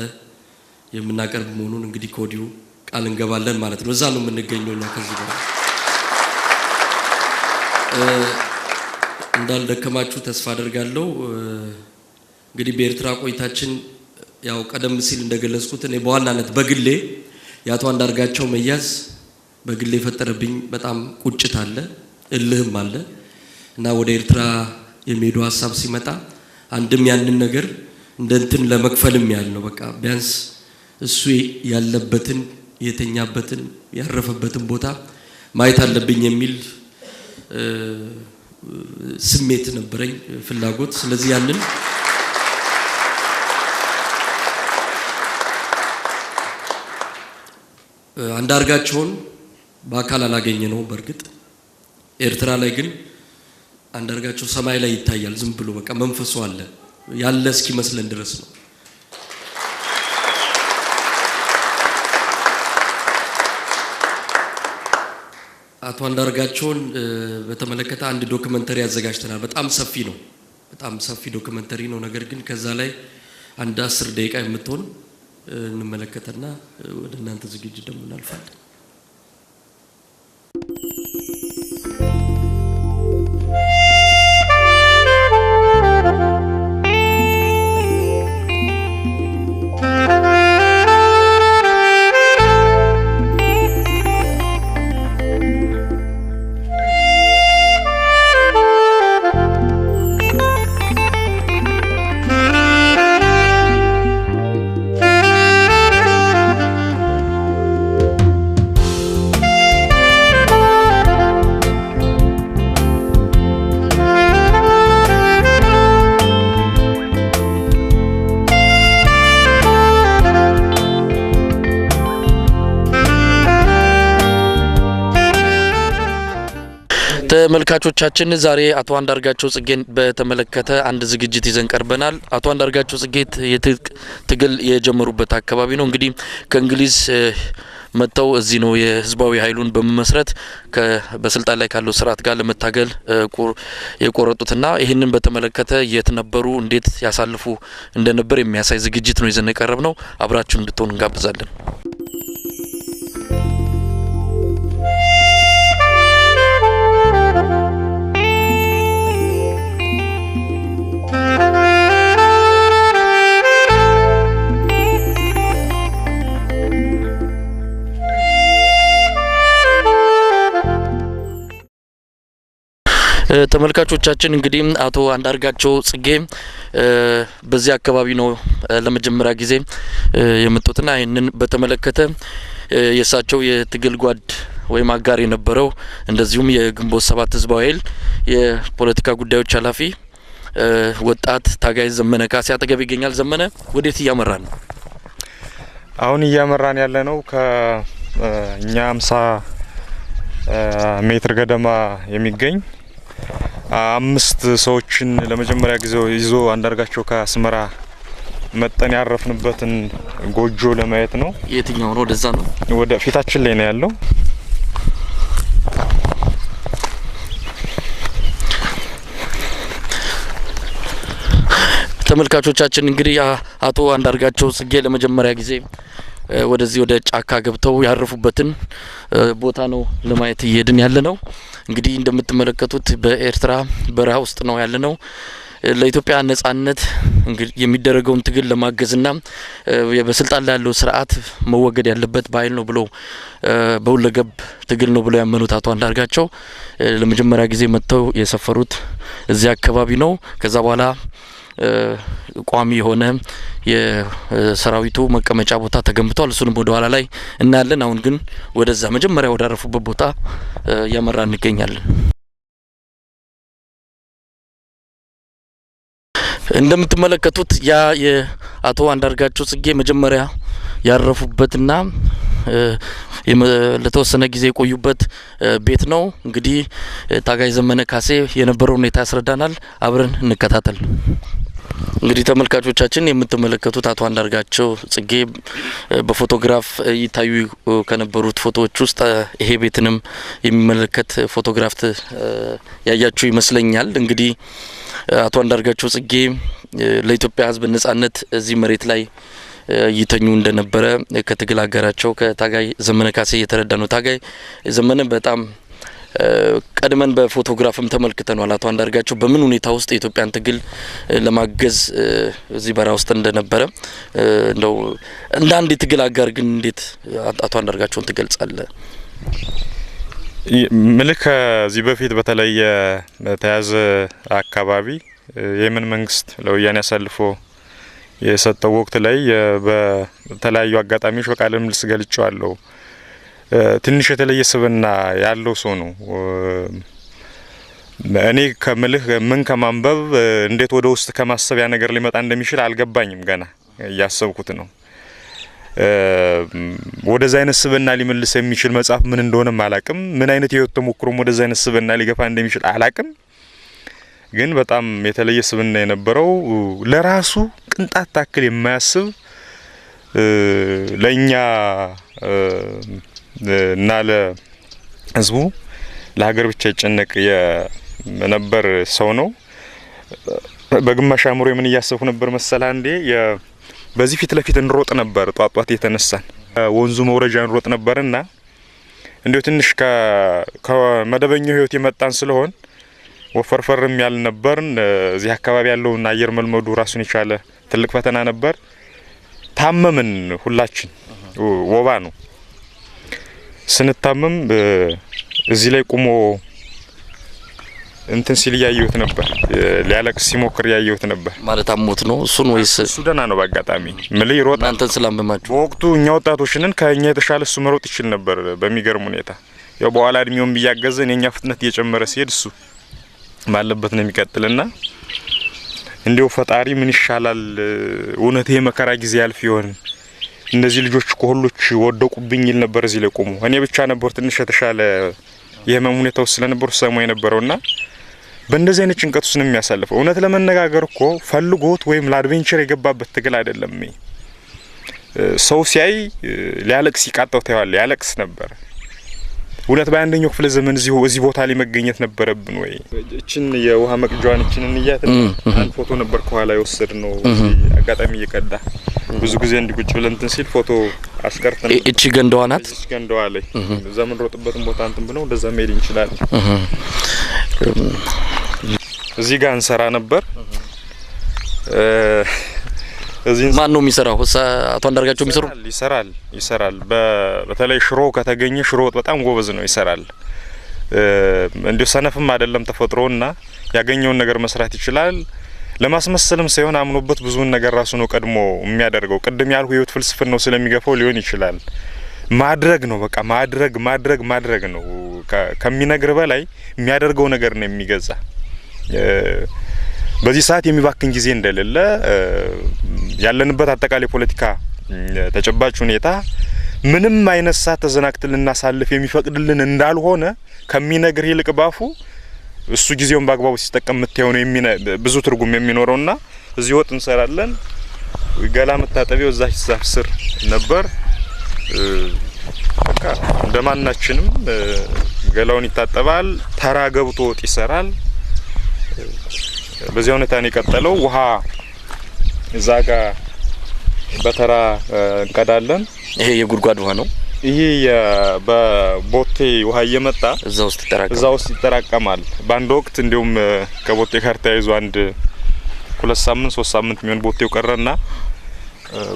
የምናቀርብ መሆኑን እንግዲህ ከወዲሁ ቃል እንገባለን ማለት ነው። እዛ ነው የምንገኘው እኛ። ከዚህ በኋላ እንዳልደከማችሁ ተስፋ አደርጋለሁ። እንግዲህ በኤርትራ ቆይታችን ያው ቀደም ሲል እንደገለጽኩት እኔ በዋናነት በግሌ የአቶ አንዳርጋቸው መያዝ በግሌ የፈጠረብኝ በጣም ቁጭት አለ፣ እልህም አለ እና ወደ ኤርትራ የሚሄዱ ሀሳብ ሲመጣ አንድም ያንን ነገር እንደ እንትን ለመክፈልም ያህል ነው። በቃ ቢያንስ እሱ ያለበትን፣ የተኛበትን፣ ያረፈበትን ቦታ ማየት አለብኝ የሚል ስሜት ነበረኝ፣ ፍላጎት። ስለዚህ ያንን አንዳርጋቸውን በአካል አላገኘ ነው። በእርግጥ ኤርትራ ላይ ግን አንዳርጋቸው ሰማይ ላይ ይታያል። ዝም ብሎ በቃ መንፈሱ አለ ያለ እስኪመስለን ድረስ ነው። አቶ አንዳርጋቸውን በተመለከተ አንድ ዶክመንተሪ አዘጋጅተናል። በጣም ሰፊ ነው። በጣም ሰፊ ዶክመንተሪ ነው። ነገር ግን ከዛ ላይ አንድ 10 ደቂቃ የምትሆን እንመለከትና ወደ እናንተ ዝግጅት ደግሞ እናልፋለን። ተመልካቾቻችን፣ ዛሬ አቶ አንዳርጋቸው ጽጌን በተመለከተ አንድ ዝግጅት ይዘን ቀርበናል። አቶ አንዳርጋቸው ጽጌ የትጥቅ ትግል የጀመሩበት አካባቢ ነው። እንግዲህ ከእንግሊዝ መጥተው እዚህ ነው የህዝባዊ ኃይሉን በመመስረት በስልጣን ላይ ካለው ስርዓት ጋር ለመታገል የቆረጡትና ይህንን በተመለከተ የት ነበሩ፣ እንዴት ያሳልፉ እንደነበር የሚያሳይ ዝግጅት ነው ይዘን የቀረብ ነው። አብራችሁን እንድትሆኑ እንጋብዛለን። ተመልካቾቻችን፣ እንግዲህ አቶ አንዳርጋቸው ጽጌ በዚህ አካባቢ ነው ለመጀመሪያ ጊዜ የመጡትና ይህንን በተመለከተ የእሳቸው የትግል ጓድ ወይም አጋር የነበረው እንደዚሁም የግንቦት 7 ህዝባዊ ኃይል የፖለቲካ ጉዳዮች ኃላፊ ወጣት ታጋይ ዘመነ ካሴ አጠገብ ይገኛል። ዘመነ፣ ወዴት እያመራን ነው? አሁን እያመራን ያለ ነው እኛ 50 ሜትር ገደማ የሚገኝ 5 ሰዎችን ለመጀመሪያ ጊዜ ይዞ አንዳርጋቸው ከአስመራ መጠን ያረፍንበትን ጎጆ ለማየት ነው። የትኛው ነው? ወደዛ ነው፣ ወደ ፊታችን ላይ ነው ያለው። ተመልካቾቻችን እንግዲህ አቶ አንዳርጋቸው ጽጌ ለመጀመሪያ ጊዜ ወደዚህ ወደ ጫካ ገብተው ያረፉበትን ቦታ ነው ለማየት እየሄድን ያለነው። እንግዲህ እንደምትመለከቱት በኤርትራ በረሃ ውስጥ ነው ያለነው። ለኢትዮጵያ ነጻነት እንግዲህ የሚደረገውን ትግል ለማገዝና በስልጣን ላይ ያለው ስርዓት መወገድ ያለበት በኃይል ነው ብሎ በሁለገብ ትግል ነው ብሎ ያመኑት አቶ አንዳርጋቸው ለመጀመሪያ ጊዜ መጥተው የሰፈሩት እዚያ አካባቢ ነው። ከዛ በኋላ ቋሚ የሆነ የሰራዊቱ መቀመጫ ቦታ ተገንብቷል። እሱንም ወደ ኋላ ላይ እናያለን። አሁን ግን ወደዛ መጀመሪያ ወዳረፉበት ቦታ እያመራ እንገኛለን። እንደምትመለከቱት ያ የአቶ አንዳርጋቸው ጽጌ መጀመሪያ ያረፉበትና ለተወሰነ ጊዜ የቆዩበት ቤት ነው። እንግዲህ ታጋይ ዘመነ ካሴ የነበረው ሁኔታ ያስረዳናል። አብረን እንከታተል። እንግዲህ ተመልካቾቻችን የምትመለከቱት አቶ አንዳርጋቸው ጽጌ በፎቶግራፍ ይታዩ ከነበሩት ፎቶዎች ውስጥ ይሄ ቤትንም የሚመለከት ፎቶግራፍ ያያችሁ ይመስለኛል። እንግዲህ አቶ አንዳርጋቸው ጽጌ ለኢትዮጵያ ሕዝብ ነጻነት እዚህ መሬት ላይ ይተኙ እንደነበረ ከትግል አጋራቸው ከታጋይ ዘመነ ካሴ እየተረዳ ነው። ታጋይ ዘመነ በጣም ቀድመን በፎቶግራፍም ተመልክተናል። አቶ አንዳርጋቸው በምን ሁኔታ ውስጥ የኢትዮጵያን ትግል ለማገዝ እዚህ በረሃ ውስጥ እንደነበረ እንደው እንደ አንድ የትግል አጋር ግን እንዴት አቶ አንዳርጋቸውን ትገልጻለህ? ምልክ ከዚህ በፊት በተለይ በተያዘ አካባቢ የየመን መንግስት ለወያኔ አሳልፎ የሰጠው ወቅት ላይ በተለያዩ አጋጣሚዎች በቃለ ምልልስ ገልጬዋለሁ። ትንሽ የተለየ ስብዕና ያለው ሰው ነው። እኔ ከምልህ ምን ከማንበብ እንዴት ወደ ውስጥ ከማሰብ ያ ነገር ሊመጣ እንደሚችል አልገባኝም። ገና እያሰብኩት ነው። ወደዛ አይነት ስብዕና ሊመልስ የሚችል መጽሐፍ ምን እንደሆነም አላቅም። ምን አይነት የህይወት ተሞክሮም ወደዛ አይነት ስብዕና ሊገፋ እንደሚችል አላቅም። ግን በጣም የተለየ ስብዕና የነበረው ለራሱ ቅንጣት ታክል የማያስብ ለኛ እና ለህዝቡ ለሀገር ብቻ ይጨነቅ የነበር ሰው ነው። በግማሽ አእምሮ ምን እያሰብኩ ነበር መሰለህ? አንዴ በዚህ ፊት ለፊት እንሮጥ ነበር፣ ጧት ጧት የተነሳን ወንዙ መውረጃ እንሮጥ ነበርና እንዲሁ ትንሽ ከመደበኛው ህይወት የመጣን ስለሆን ወፈርፈርም ያልነበርን እዚህ አካባቢ ያለውን አየር መልመዱ ራሱን የቻለ ትልቅ ፈተና ነበር። ታመምን ሁላችን፣ ወባ ነው። ስንታመም እዚህ ላይ ቁሞ እንትን ሲል ያየሁት ነበር፣ ሊያለቅስ ሲሞክር ያየሁት ነበር። ማለት አሞት ነው እሱን ወይስ እሱ ደህና ነው? በአጋጣሚ ምል ይሮጥ እናንተን ስላመማችሁ በወቅቱ እኛ ወጣቶች ነን፣ ከኛ የተሻለ እሱ መሮጥ ይችል ነበር በሚገርም ሁኔታ። ያው በኋላ እድሜውም እያገዘን የኛ ፍጥነት እየጨመረ ሲሄድ እሱ ባለበት ነው የሚቀጥልና እንዲው ፈጣሪ ምን ይሻላል እውነት ይሄ መከራ ጊዜ ያልፍ ይሆን? እነዚህ ልጆች እኮ ሁሎች ወደቁብኝ ይል ነበር እዚህ ላይ ቆሞ። እኔ ብቻ ነበር ትንሽ የተሻለ የህመም ሁኔታ ውስጥ ስለነበርኩ ሰማው የነበረውና በእንደዚህ አይነት ጭንቀት ውስጥ ነው የሚያሳልፈው። እውነት ለመነጋገር እኮ ፈልጎት ወይም ለአድቬንቸር የገባበት ትግል አይደለም። ሰው ሲያይ ሊያለቅስ ይቃጣው ታየዋለህ። ያለቅስ ነበር። እውነት በአንደኛው ክፍለ ዘመን እዚህ ቦታ ላይ መገኘት ነበረብን ወይ? እችን የውሃ መቅጃዋን እችን እንያት አንድ ፎቶ ነበር ከኋላ የወሰድነው አጋጣሚ እየቀዳ ብዙ ጊዜ እንዲቁጭ ብለን እንትን ሲል ፎቶ አስቀርተን እቺ ገንዳዋ ናት። እቺ ገንዳዋ ላይ እዛ የምንሮጥበትን ቦታ እንትን ብለው ወደዛ መሄድ እንችላለን። እዚህ ጋር እንሰራ ነበር። እዚህ ማን ነው የሚሰራው? አቶ አንዳርጋቸው የሚሰሩ? ይሰራል። በተለይ ሽሮ ከተገኘ ሽሮ ወጥ በጣም ጎበዝ ነው፣ ይሰራል። እንዲሁ ሰነፍም አይደለም ተፈጥሮና ያገኘውን ነገር መስራት ይችላል። ለማስመሰልም ሳይሆን አምኖበት ብዙውን ነገር ራሱ ነው ቀድሞ የሚያደርገው። ቅድም ያልኩ የህይወት ፍልስፍናው ስለሚገፋው ሊሆን ይችላል። ማድረግ ነው በቃ ማድረግ ማድረግ ማድረግ ነው። ከሚነግር በላይ የሚያደርገው ነገር ነው የሚገዛ። በዚህ ሰዓት የሚባክን ጊዜ እንደሌለ ያለንበት አጠቃላይ ፖለቲካ ተጨባጭ ሁኔታ ምንም አይነት ሰዓት ተዘናግተን ልናሳልፍ የሚፈቅድልን እንዳልሆነ ከሚነግር ይልቅ ባፉ እሱ ጊዜውን በአግባቡ ሲጠቀም የምታየው ነው ብዙ ትርጉም የሚኖረውና እዚህ ወጥ እንሰራለን። ገላ መታጠቢያው እዛች ዛፍ ስር ነበር። በቃ እንደማናችንም ገላውን ይታጠባል፣ ተራ ገብቶ ወጥ ይሰራል። በዚያ ሁኔታ ነው የቀጠለው። ውሃ እዛ ጋር በተራ እንቀዳለን። ይሄ የጉድጓድ ውሃ ነው። ይሄ በቦቴ ውሃ እየመጣ እዛ ውስጥ ይጠራቀማል። እዛ ውስጥ ይጠራቀማል። በአንድ ወቅት እንዲሁም ከቦቴ ጋር ተያይዞ አንድ 2 ሳምንት 3 ሳምንት የሚሆን ቦቴው ቀረና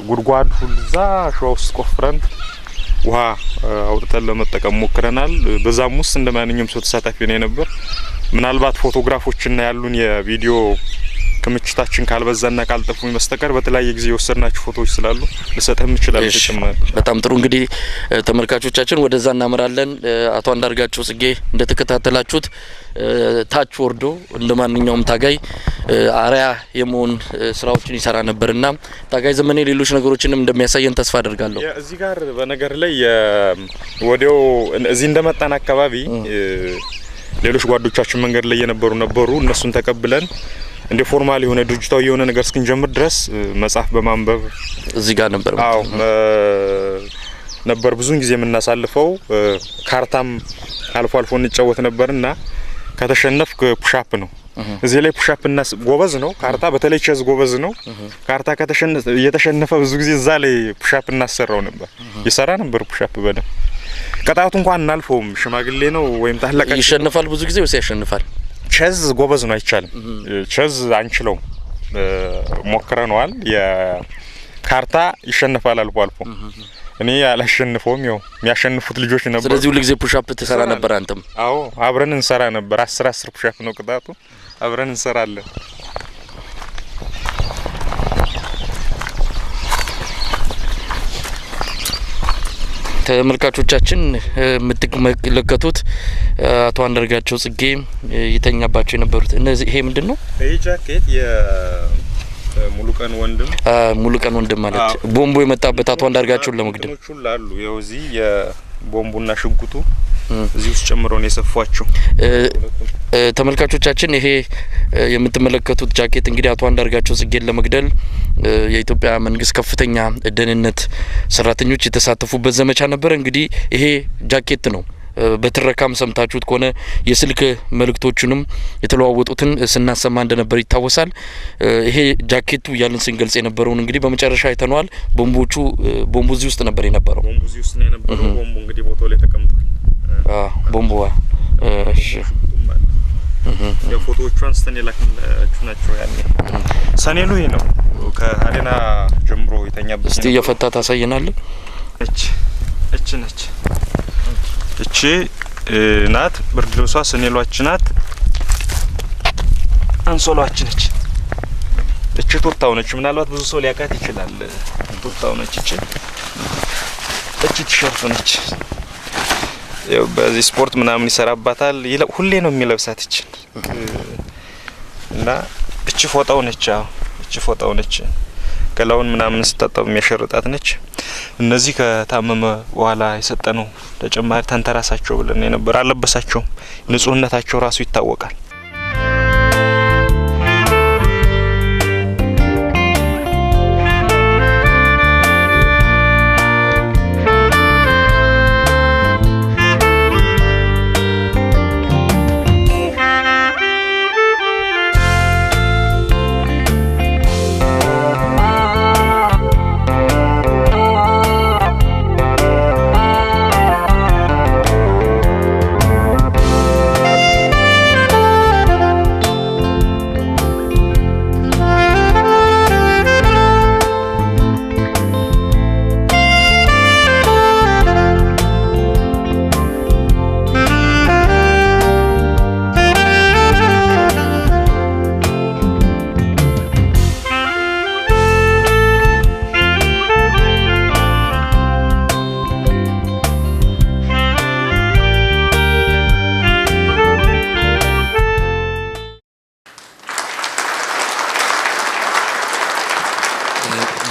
ጉድጓድ ሁልዛ አሸዋ ውስጥ ቆፍረን ውሃ አውጥተን ለመጠቀም ሞክረናል። በዛም ውስጥ እንደማንኛውም ሰው ተሳታፊ ነው የነበር። ምናልባት ፎቶግራፎችና ያሉን የቪዲዮ ክምችታችን ካልበዛና ካልጠፉ በስተቀር በተለያየ ጊዜ የወሰድናቸው ፎቶዎች ስላሉ ልሰጥህም እችላለሁ ተጨማሪ። በጣም ጥሩ። እንግዲህ ተመልካቾቻችን ወደዛ እናመራለን። አቶ አንዳርጋቸው ጽጌ እንደተከታተላችሁት ታች ወርዶ እንደማንኛውም ታጋይ አርአያ የመሆን ስራዎችን ይሰራ ነበርና ታጋይ ዘመኔ ሌሎች ነገሮችንም እንደሚያሳየን ተስፋ አደርጋለሁ። እዚህ ጋር በነገር ላይ ወዲያው እዚህ እንደመጣን አካባቢ ሌሎች ጓዶቻችን መንገድ ላይ የነበሩ ነበሩ። እነሱን ተቀብለን እንደ formal የሆነ ድርጅታዊ የሆነ ነገር እስክንጀምር ድረስ መጽሐፍ በማንበብ እዚህ ጋር ነበር። አዎ ነበር ብዙን ጊዜ የምናሳልፈው። ካርታም አልፎ አልፎ እንጫወት ነበርና ከተሸነፍክ push up ነው። እዚህ ላይ push up እና ጎበዝ ነው ካርታ፣ በተለይ ቼዝ ጎበዝ ነው። ካርታ ከተሸነፈ እየተሸነፈ ብዙ ጊዜ እዛ ላይ push up እናሰራው ነበር። ይሰራ ነበር push up በደንብ። ቅጣቱ እንኳን እናልፈውም። ሽማግሌ ነው ወይም ታላቅ ይሸነፋል ብዙ ጊዜ ወይስ ያሸንፋል? ቼዝ ጎበዝ ነው፣ አይቻልም። ቼዝ አንችለውም፣ ሞክረነዋል። የካርታ ይሸነፋል አልፎ አልፎ። እኔ አላሸንፈውም፣ ያው የሚያሸንፉት ልጆች ነበሩ። ስለዚህ ሁሉ ጊዜ push up ትሰራ ነበር አንተም? አዎ አብረን እንሰራ ነበር። 10 10 push up ነው ቅጣቱ፣ አብረን እንሰራለን። ተመልካቾቻችን የምትመለከቱት አቶ አንዳርጋቸው ጽጌ የተኛባቸው የነበሩት እነዚህ፣ ይሄ ምንድነው? ይሄ ጃኬት የሙሉቀን ወንድም ሙሉቀን ወንድም ማለት ቦምቡ የመጣበት አቶ አንዳርጋቸውን ለመግደል ላሉ ያው እዚህ የቦምቡና ሽጉጡ እዚህ ውስጥ ጨምረው ነው የሰፏቸው። ተመልካቾቻችን ይሄ የምትመለከቱት ጃኬት እንግዲህ አቶ አንዳርጋቸው ጽጌን ለመግደል የኢትዮጵያ መንግስት ከፍተኛ ደህንነት ሰራተኞች የተሳተፉበት ዘመቻ ነበር። እንግዲህ ይሄ ጃኬት ነው። በትረካም ሰምታችሁት ከሆነ የስልክ መልእክቶቹንም የተለዋወጡትን ስናሰማ እንደነበር ይታወሳል። ይሄ ጃኬቱ እያልን ስንገልጽ የነበረውን እንግዲህ በመጨረሻ አይተነዋል። ቦምቦቹ ቦምቡ እዚህ ውስጥ ነበር የነበረው። ቦምቡ እዚህ ውስጥ ነው የነበረው። ቦምቡ እንግዲህ ቦታው ላይ ተቀምጧል። ቦምቡ እሺ። የፎቶዎቹ አንስተን የላክንላችሁ ናቸው። ያኔ ሰኔሉ ይሄ ነው። ከሀሌና ጀምሮ የተኛበት። እስቲ እየፈታ ታሳየናለህ። እች እች ነች እቺ ናት ብርድ ልብሷ፣ ሰኔሏች ናት፣ አንሶላች ነች። እቺ ቱታው ነች። ምናልባት ብዙ ሰው ሊያውቃት ይችላል። ቱታው ነች። እቺ እቺ ቲሸርቱ ነች። ያው በዚህ ስፖርት ምናምን ይሰራባታል። ሁሌ ነው የሚለብሳት እቺ እና እቺ ፎጣው ነች። አዎ እቺ ፎጣው ነች። ገላውን ምናምን ስታጠብ የሚያሸርጣት ነች። እነዚህ ከታመመ በኋላ የሰጠነው ተጨማሪ ተንተራሳቸው ብለን የነበር አለበሳቸውም። ንጹህነታቸው ራሱ ይታወቃል።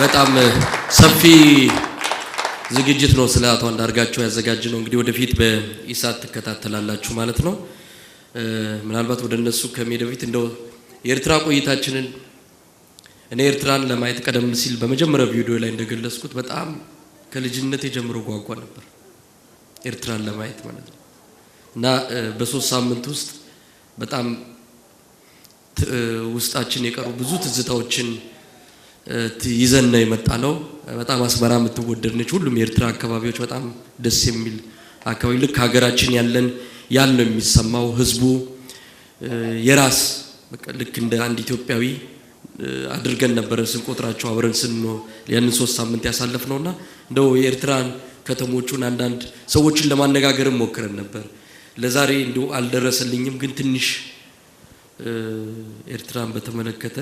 በጣም ሰፊ ዝግጅት ነው ስለ አቶ አንዳርጋቸው ያዘጋጀነው። እንግዲህ ወደፊት በኢሳት ትከታተላላችሁ ማለት ነው። ምናልባት ወደ እነሱ ከመሄድ በፊት እንደው የኤርትራ ቆይታችንን፣ እኔ ኤርትራን ለማየት ቀደም ሲል በመጀመሪያው ቪዲዮ ላይ እንደገለጽኩት በጣም ከልጅነቴ ጀምሮ ጓጓ ነበር ኤርትራን ለማየት ማለት ነው። እና በ3 ሳምንት ውስጥ በጣም ውስጣችን የቀሩ ብዙ ትዝታዎችን ይዘን ነው የመጣነው። በጣም አስመራ የምትወደድ ነች። ሁሉም የኤርትራ አካባቢዎች በጣም ደስ የሚል አካባቢ፣ ልክ ሀገራችን ያለን ያል ነው የሚሰማው። ህዝቡ የራስ በቃ ልክ እንደ አንድ ኢትዮጵያዊ አድርገን ነበረ ስንቆጥራቸው አብረን ያንን 3 ሳምንት ያሳለፍነውና እንደው የኤርትራን ከተሞቹን አንዳንድ ሰዎችን ለማነጋገርም ሞክረን ነበር። ለዛሬ እንደው አልደረሰልኝም፣ ግን ትንሽ ኤርትራን በተመለከተ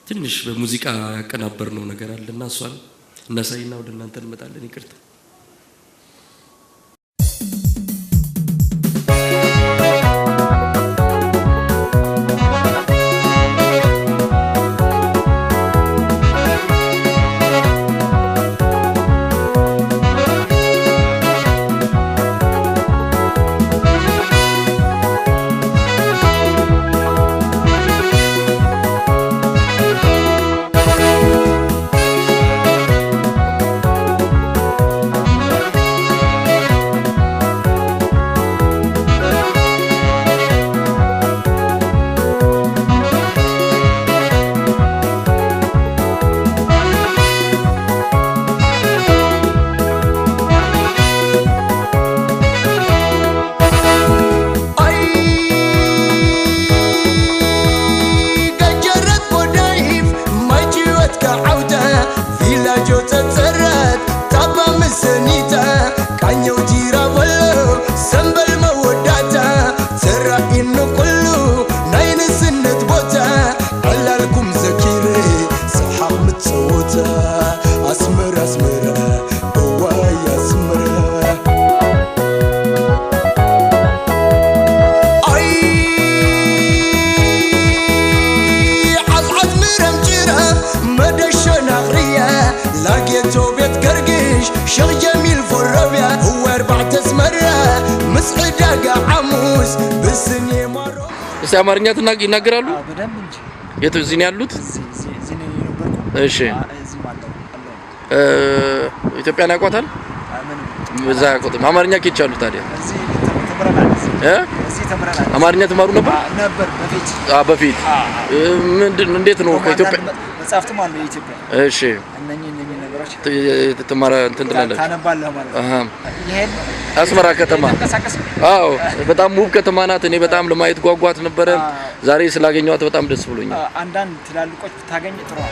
ትንሽ በሙዚቃ ያቀናበርነው ነገር አለና እሷን እናሳይና ወደ እናንተ እንመጣለን። ይቅርታ። እስቲ አማርኛ ይናገራሉ? በደንብ እንጂ። የት እዚህ ነው ያሉት? እዚህ ነው የነበርኩት። እሺ፣ ኢትዮጵያን ያውቋታል? እዛ አያውቁትም። አማርኛ ከየት ቻሉ ታዲያ? እዚህ ተምረናል። እዚህ ተምረናል። አማርኛ ትማሩ ነበር? ነበር በፊት። በፊት ምንድን እንዴት ነው ከኢትዮጵያ መጽሐፍትም አሉ የኢትዮጵያ። እሺ፣ እነኚህ ነገሮች ትማራ እንትን ትላለህ፣ ታነባለህ ማለት ነው። ይሄን አስመራ ከተማ፣ አዎ፣ በጣም ውብ ከተማ ናት። እኔ በጣም ለማየት ጓጓት ነበረ። ዛሬ ስላገኘኋት በጣም ደስ ብሎኛል። አንዳንድ ትላልቆች ብታገኝ ጥሩ ነው።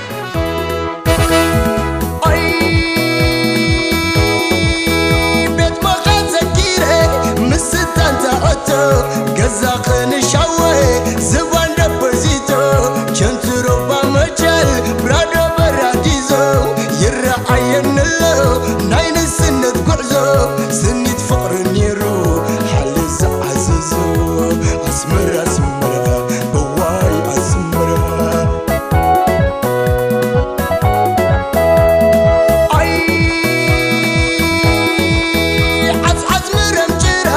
ቤት መኻት ዘኪረ ምስታን ተዖቶ ገዛ ኽንሻወ ዝባን ደበዚቶ ቸንትሮ ባመቻል ብራዶ በራዲዞ ይረአየንሎ ናይ ንስነት ጉዕዞ ስኒት ፍቕሪ ነይሩ ሓሊ ዝዓዘዞ ኣስመራ ኣስመራ እዋይ ኣስመራ። ኣይ ዓፅዓፅ ምረም ጭራ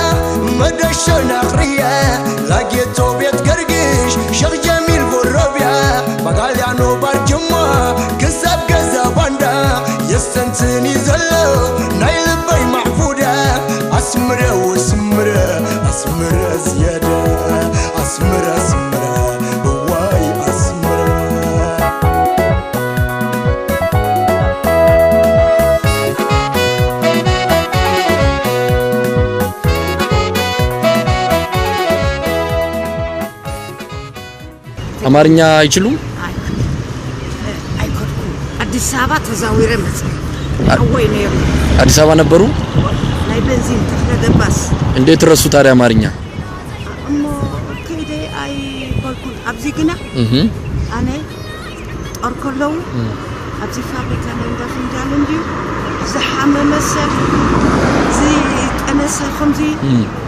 መደሾ ናኽርያ ላጌቶ ቤት ገርግሽ ሸኽ ጀሚል ጎረብያ ባጋልያኖ ባርጅማ ክሳብ ገዛ ባንዳ የስተንትኒ ዘሎ ናይ ልበይ ማዕፉዳ ኣስምረ ወስምረ ኣስምረ ዝያዳ ኣስምረ ኣስምረ እዋይ ኣስምረ። አማርኛ አይችሉም? ኣይኮድኩም። ኣዲስ ኣበባ ተዛዊረ መፅአ ወይ ነይሩ። አዲስ አበባ ነበሩ? ናይ በንዚን ተክለ ደባስ። እንዴት ረሱ ታዲያ አማርኛ? እሞ ከይደ ኣይኮልኩን። ኣብዚ ግና ኣነ ጦር ከለዉ ኣብዚ ፋብሪካ ናይ እንዳ ፍንጃል እንድዩ ዝሓመመ ሰብ ዝጠነሰ ከምዚ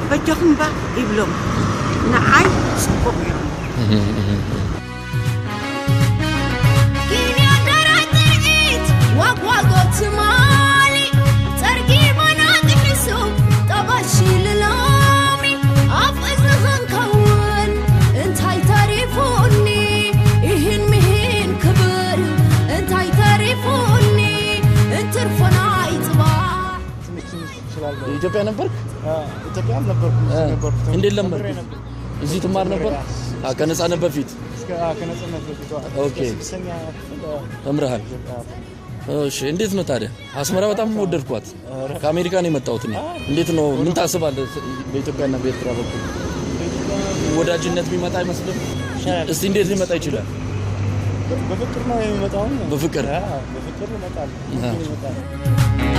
በጀኹም ባ ይብሎም፣ ንዓይ ፅቡቕ ገይሮም። ዋጓጎ ትማሊ። ኢትዮጵያ ነበርክ? ኢትዮጵያ አልነበርኩም፣ እዚህ ነበርኩ። እንዴት ተምሬ ለመድክ? ነበር። እዚህ ትማር ነበር? ከነጻነት በፊት? ከነጻነት በፊት። Okay። እስከ 6ኛ ክፍል ተምረሃል? እሺ፣ እንዴት ነው ታዲያ? አስመራ በጣም ወደድኳት። ከአሜሪካ ነው የመጣሁት እኔ። እንዴት ነው፣ ምን ታስባለህ? በኢትዮጵያና በኤርትራ በኩል ወዳጅነት ቢመጣ አይመስልም? እስቲ እንዴት ሊመጣ ይችላል? በፍቅር ነው የሚመጣው። በፍቅር? በፍቅር ይመጣል። ይመጣል።